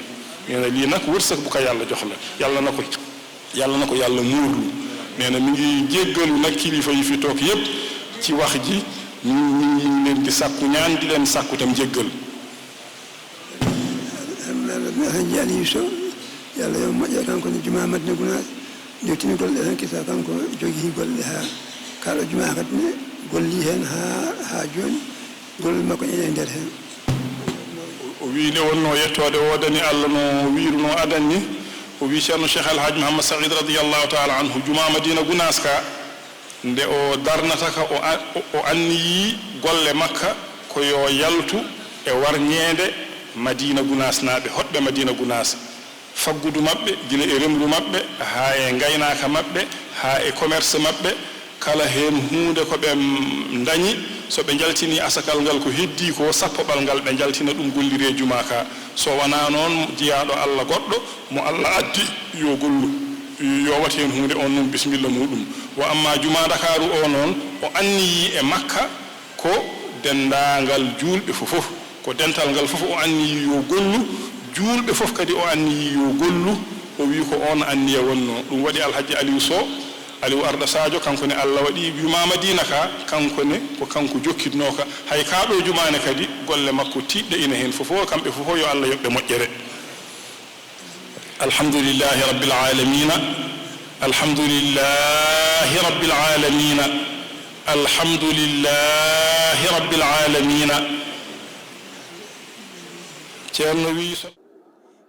Nee na lii nag wërsëg bu ko Yàlla jox la. Yàlla na ko, Yàlla na ko Yàlla muurlu. Nee na mi ngi jéggalu nag kilifa yi fi toog yépp ci wax ji. Ñu, ñu, ñu ngi leen di sàkku ñaan, di leen sàkku tam jéggal. Alhaji Aliou Sow, yo Allah yo moƴƴe, kanko ne jumaa Madina Gunaas, jottinii golle ɗe tan, kisa kanko jogii golle haa kaaɗo jumaa kadi ne golli heen haa, haa jooni, golle makko ene e nder heen. O, O wii nde wonnoo yettoode woodani Allah no wiirunoo adan ni, o wii Ceerno Cheikh Alhaji Mouhammad Saïd radiyallahu taala anhu, jumaa Madina Gunaas ka, nde o darnata ka, o a-, o, o anniyii golle makka ko yo yaltu e warñeende Madina Gunaas naaɓe, hoɗɓe Madina Gunaas. Faggudu maɓɓe, gila e remru maɓɓe, haa e ngaynaaka maɓɓe, haa e commerce maɓɓe, kala heen huunde ko ɓe ndañi, so ɓe njaltinii asakal ngal, ko heddii ko sappoɓal ngal, ɓe njaltina ɗum golliree jumaa ka. So wonaa noon, jiyaaɗo Allah goɗɗo mo Allah addi, yo gollu, yo waɗ heen huunde, oon noon, bisimilla muuɗum. Wa amma jumaa Ndakaaru o noon, o anniyii e makka ko denndaangal juulɓe fof fof. Ko dental ngal fof o anniyii yo gollu, juulɓe fof kadi o anniyii yo gollu, o wii ko oon anniya wonnoo. Ɗum waɗi Alhaji Aliou Sow, Aliou Arda Sadio, kanko ne Allah waɗi jumaa Madina ka, kanko ne ko kanko jokkitnoo ka. Hay kaa ɗoo jumaa ne kadi golle makko tiiɗɗe ina heen fof, kamɓe fof yo Allah yoɓ ɓe moƴƴere. Alhamdulillahi Rabbil Alamina. Alhamdulillahi Rabbil Alamina. Alhamdulillahi Rabbil Alamina. Ceerno wii so.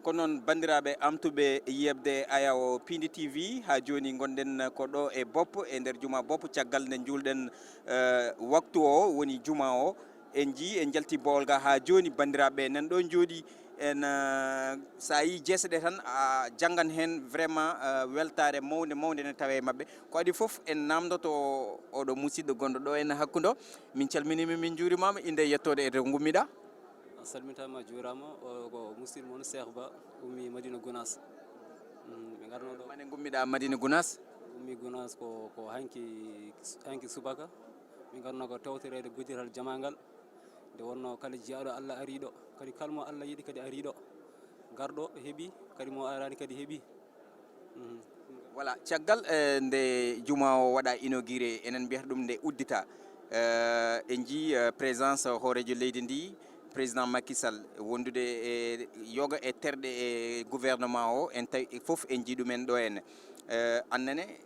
Ko noon, banndiraaɓe amtuɓe yeɓde Ayawo Piindi T V, haa jooni ngonɗen ko ɗo e Bop, e nder juma Bop, caggal nde njuulɗen, eh, waktu o, woni juma o. En njii, en njalti boowal ga haa jooni, banndiraaɓe nan ɗo njooɗi, en, eh, so a yii jeese ɗe tan, a janngan heen vraiment, eh, weltaare mawnde, mawnde ne tawe e maɓɓe. Ko adii fof, en naamndoto oɗo musidɗo gonɗo ɗo en hakkunde o. Min calminiima, min njuurimaama, innde e yettoode e to ngummiɗaa. A salmintaama, a juuraama. O ko musidɗo mon Cheikh Ba, ummi Madina Gunaas. Mm, ɓe ngarno ɗo. Mane ngummiɗaa Madina Gunaas? Ummi Gunaas ko, ko hanki, hanki subaka. Ɓe ngarno ko tawtoreede guddital jamaa ngal. Nde wonnoo kala jiyaaɗo Allah ariiɗo, kadi kala mo Allah yiɗi kadi ariiɗo. Garɗo heɓi, kadi mo araani kadi heɓi. Mhm. Voilà, caggal, eh, nde juma o waɗa inauguré, enen mbiyata ɗum nde uddita. Eh, en njii, eh, présence hooreejo leydi ndi, président Macky Sall, wondude e yoga e terɗe e gouvernement o, en tawi fof en njii ɗumen ɗo henne. Eh, annene,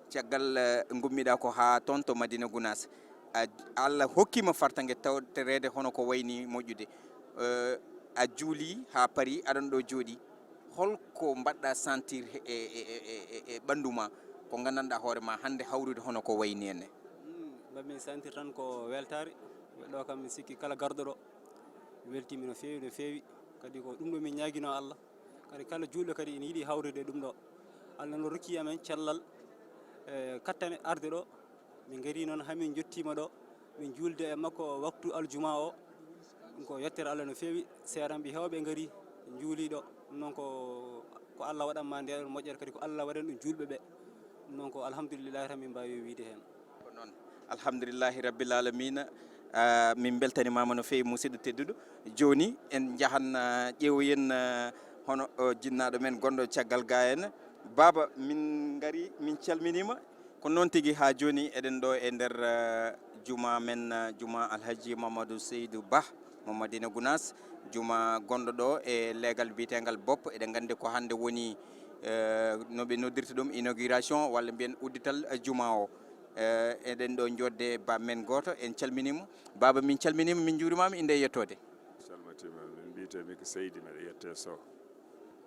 caggal, eh, ngummiɗaa ko haa toon to Madina Gunaas. A, Allah hokkiima fartaŋŋe tawtoreede hono ko wayi ni moƴƴude. Eh, a juulii haa parii, aɗon ɗo jooɗii. Hol ko mbaɗɗaa sentir e, e, e, e, e ɓanndu ma, ko nganndanɗaa hoore ma hannde hawrude hono ko wayi ni henne? Hmm, mbaɗmi sentir tan ko weltaare. Ɗo kam, mi sikki kala garɗo ɗo weltiima no feewi, no feewi. Kadi ko ɗum ɗo min ñaaginoo Allah. Kadi kala juulɗo kadi ina yiɗi hawrude e ɗum ɗo. Allah no rokki amen cellal, e, kattane arde ɗo. Min ngarii noon, haa min njottiima ɗo, min njuulde e makko waktu aljuma o. Ɗum ko yettere Allah no feewi, seeranɓe heewɓe ngarii, njuulii ɗo. Ɗum noon ko, ko Allah waɗan ma ndee ɗoon moƴƴere, kadi ko Allah waɗani ɗum juulɓe ɓe. Ɗum noon ko alhamdulillahi tan min mbaawi wiyde heen. Ko noon, alhamdulillahi rabbil alamina. Ah, min mbeltanimaama no feewi, musidɗo tedduɗo. Jooni en njahan, ah, ƴeewoyen, ah, hono, oh, jinnaaɗo men gonɗo caggal ga en. Baaba, min ngarii, min calminiima. Ko noon tigi, haa jooni eɗen ɗo e nder, eh, juma men, eh, juma Alhaji Mamadou Seydou Bah mo Madina Gounass, juma gonɗo ɗo e leegal biyeteengal Bopp. Eɗen nganndi ko hannde woni, eh, no ɓe noddirta ɗum, inauguration walla mbiyen uddital, eh, juma o. Eh, eɗen ɗo njoɗde ba men gooto, en calminiima. Baaba, min calminiima, min njuurimaama, innde e yettoode. Calmatiima, min mbiyetee mi ko Seydi, mbeɗa yettee Sow.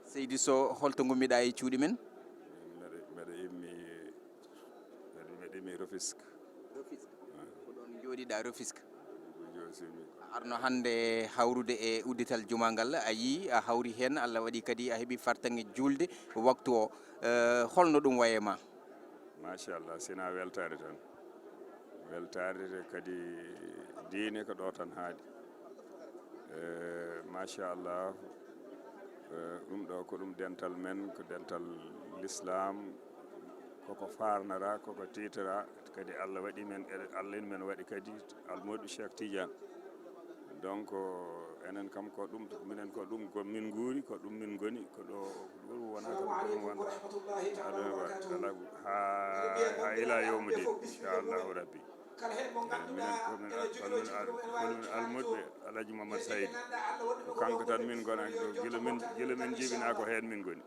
Seydi Sow, holto ngummiɗaa e cuuɗi men? Min mbeɗa, mbeɗa immi, mbeɗa, mbeɗa immi Rufisque. Rufisque. Ko ɗoon njooɗiɗaa, Rufisque? Ko joosimi. A arno hannde hawrude e uddital juma ngal, a yii, a hawri heen, Allah waɗi kadi a heɓi fartaŋŋe juulde waktu o. Eh, holno ɗum wayi e ma? Machallah, sinaa weltaare tan. Weltaare kadi diine ko ɗo tan haaɗi. Eh, machallah, eh, ɗum ɗo ko ɗum dental men, ko dental l'islam, koko faarnara, koko tiitara, kadi Allah waɗi men, Allah ina men waɗi kadi almuudo Cheikh Tidiane. Donc, enen kam ko ɗum, minen ko ɗum ko min nguuri, ko ɗum min ngoni, ko ɗo, ko ɗum wona kam ko ɗum wonta. Aɗa wa-, ala, ha, ha ila yawmu din, inchallahu rabbi. Eh, minen ko min al-, ko min al-, ko min almuɓɓe Alhaji Mamadou Saïd. Ko kanko tan min gonani ɗo. Gila min, gila min jibina ko heen min ngoni.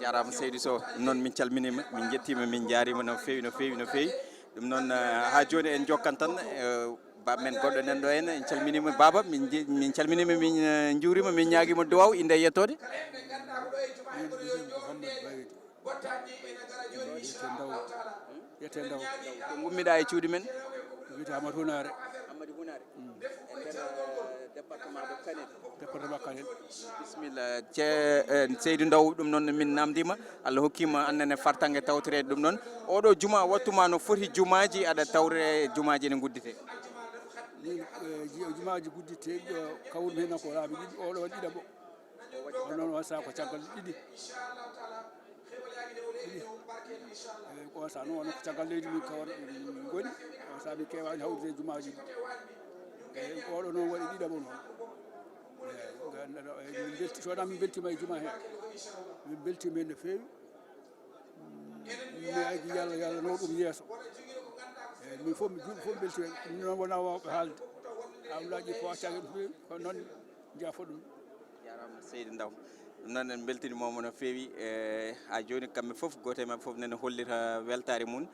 Jaaraama Seydi Sow, noon min calminiima, min njettiima, min njaariima no feewi, no feewi, no feewi. Ɗum noon, eh, haa jooni en njokkan tan, eh, Baaba men goɗɗo nan ɗo en, en calminiima baaba, min nje-, min calminiima, min, eh, njuuriima, min ñaagiima duwaaw, innde e yettoode. Min ko Mouhammad Baydi. Yettoode Ndaw. Yettoode Ndaw. Ko ngummiɗaa e cuuɗi men? Wiyetee Amadou Hunaare. Amadou Hunaare. E nder, eh, département de Kanel. Département Kanel. Bisimilla. Ce-, eh, Seydi Ndaw, ɗum noon min naamndiima. Allah hokkiima annene fartaŋŋe tawtoreede ɗum noon. Oɗo juma, wattu ma no foti jumaaji aɗa tawre jumaaji ene ngudditee? Min, eh, ji-, jumaaji gudditee, ɗo kawrumi heen ko laabi ɗiɗi, oɗo waɗi ɗiɗaɓo. Kono noon, on saha ko caggal ɗiɗi. Ɗiɗi. Eh, on saha noon, wonno ko caggal leydi min kawra, min ngoni. On saha min keewaani hawrude e jumaaji ɗi. Eh, oɗo noon waɗi ɗiɗaɓo noon. Eh, ngannduɗaa, eh, min mbelti-, so wonaa min mbeltiima e juma hee. Min mbeltiima heen no feewi. Mi ñaagii Yalla, Yalla nawa ɗum yeeso. Eh, min fof, mi juulɓe fof mbeltiima. Ɗum noon wonaa waawɓe haalde. Amlaaji poitaɓe ɗum feewi, kono noon njaafo ɗum. Jaaraama seydi Ndaw. Ɗum noon en mbeltiniima mo no feewi. Eh, haa jooni kamɓe fof, gooto e maɓɓe fof nene hollita weltaare mum.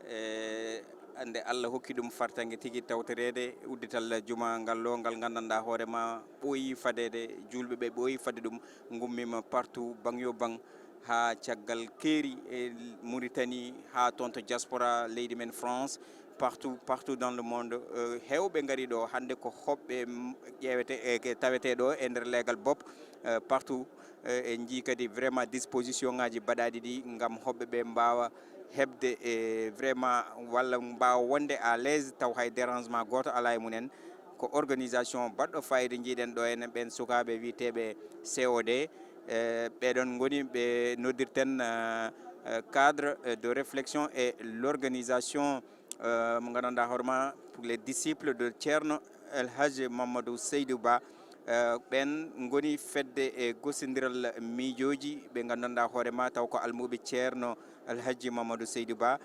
Eh, nde Allah hokki ɗum fartaŋŋe tigi tawtoreede uddital juma ngal ɗo, ngal nganndanɗaa hoore ma ɓooyi fadeede, juulɓe ɓe ɓooyi fadde ɗum, ngummiima partout, baŋ yo baŋ, haa caggal keeri e Mauritanie, haa toon to diaspora leydi men France, partout, partout dans le monde. Eh, heewɓe ngari ɗo hannde ko hoɓɓe, mm, ƴeewete, e ke tawetee ɗo e nder leegal bopp, eh, partout. Eh, en njii kadi vraiment disposition ŋaaji baɗaaɗi ɗi ngam hoɓɓe ɓe mbaawa heɓde, eh, vraiment walla mbaawa wonde à l'aise taw hay dérangement gooto alaa e mum en. Ko organisation baɗɗo fayida njiiɗen ɗo ene ɓen sukaaɓe wiyeteeɓe C O D. Eh, ɓeɗon ngoni ɓe noddirten, eh, eh, cadre, eh, de réflexion et l'organisation, eh, mo nganndanɗaa hoore ma, pour les disciples de Ceerno El Hadj Mamadou Seydou Ba. Eh, ɓen ngoni fedde e gosindiral miijooji ɓe nganndanɗaa hoore ma taw ko almuuɓe Ceerno El Hadj Mamadou Seydou Ba.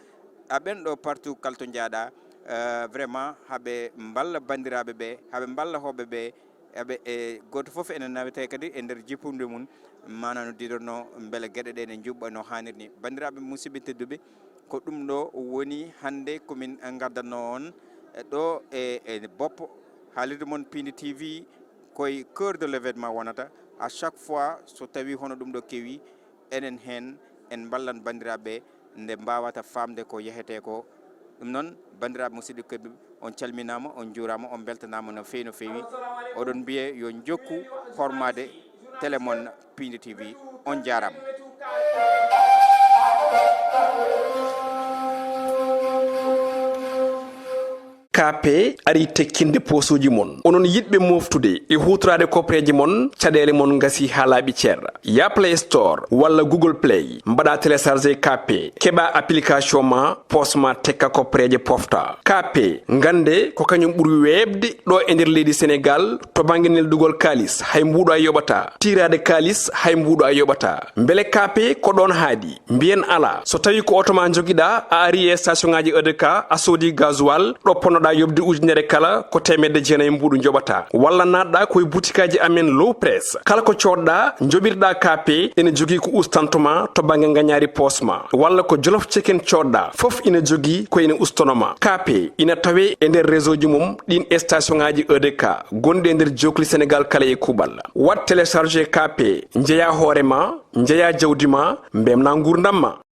A ɓen ɗo partout kala to njaaɗa, eh, vraiment haɓe mballa banndiraaɓe ɓe, haɓe mballa hoɓɓe ɓe, eɓe, e gooto fof ene nawete kadi e nder jippunde mum, maanaam no diiɗonno mbele geɗe ɗe ne njuɓɓa no haaniri ni. Banndiraaɓe musidɓe tedduɓe, ko ɗum ɗo woni hannde ko min ngaddanno on ɗo e, e bopp haalirde mon Pindi T V, koye cœur de l'événement wonata. À chaque fois, so tawi hono ɗum ɗo kewi, enen heen en mballan banndiraaɓe nde mbaawata faamde ko yahetee ko. Ɗum noon, banndiraaɓe musidɓe tedduɓe, on calminaama, on njuuraama, on mbeltanaama no feewi, no feewi. Oɗon mbiye yo njokku hormaade télé mon Pindi T V. On njaaraama. K P ari tekkinde posuuji mon. Onon yiɗɓe moftude e huutoraade koppereeje mon, caɗeele mon ngasi haa laaɓi cer. Ya Play Store walla Google Play, mbaɗa télécharger K P, keɓa application ma, pos ma tekka koppereeje pofta. K P, ngannde ko kañum ɓuri weeɓde ɗo e nder leydi Senegaal to bannge neldugol kaalis, hay mbuuɗo a yoɓata. Tiiraade kaalis, hay mbuuɗo a yoɓata. Mbele K P ko ɗoon haaɗi? Mbiyen alaa. So tawi ko oto ma njogiɗa, a ari e station ngaji E D K, a soodi gasoil, ɗo ponnoɗa yoɓde ujunere kala, ko teemedde jeenayi mbuuɗu njoɓata. Walla naatɗa ko e butikaji amen Low Press. Kala ko coodɗa, njoɓirɗa K P, ene jogii ko ustanto ma to bannge ngañaari poos ma. Walla ko Jolof Chicken coodɗa, fof ina jogii ko ene ustono ma. K P ina tawe e nder réseau ji mum ɗin e station ngaji E D K, gonɗi e nder jookli Senegal kala e kuuɓal. Waɗ télécharger K P, njeeya hoore ma, njeeya jawdi ma, mbemna nguurndam ma.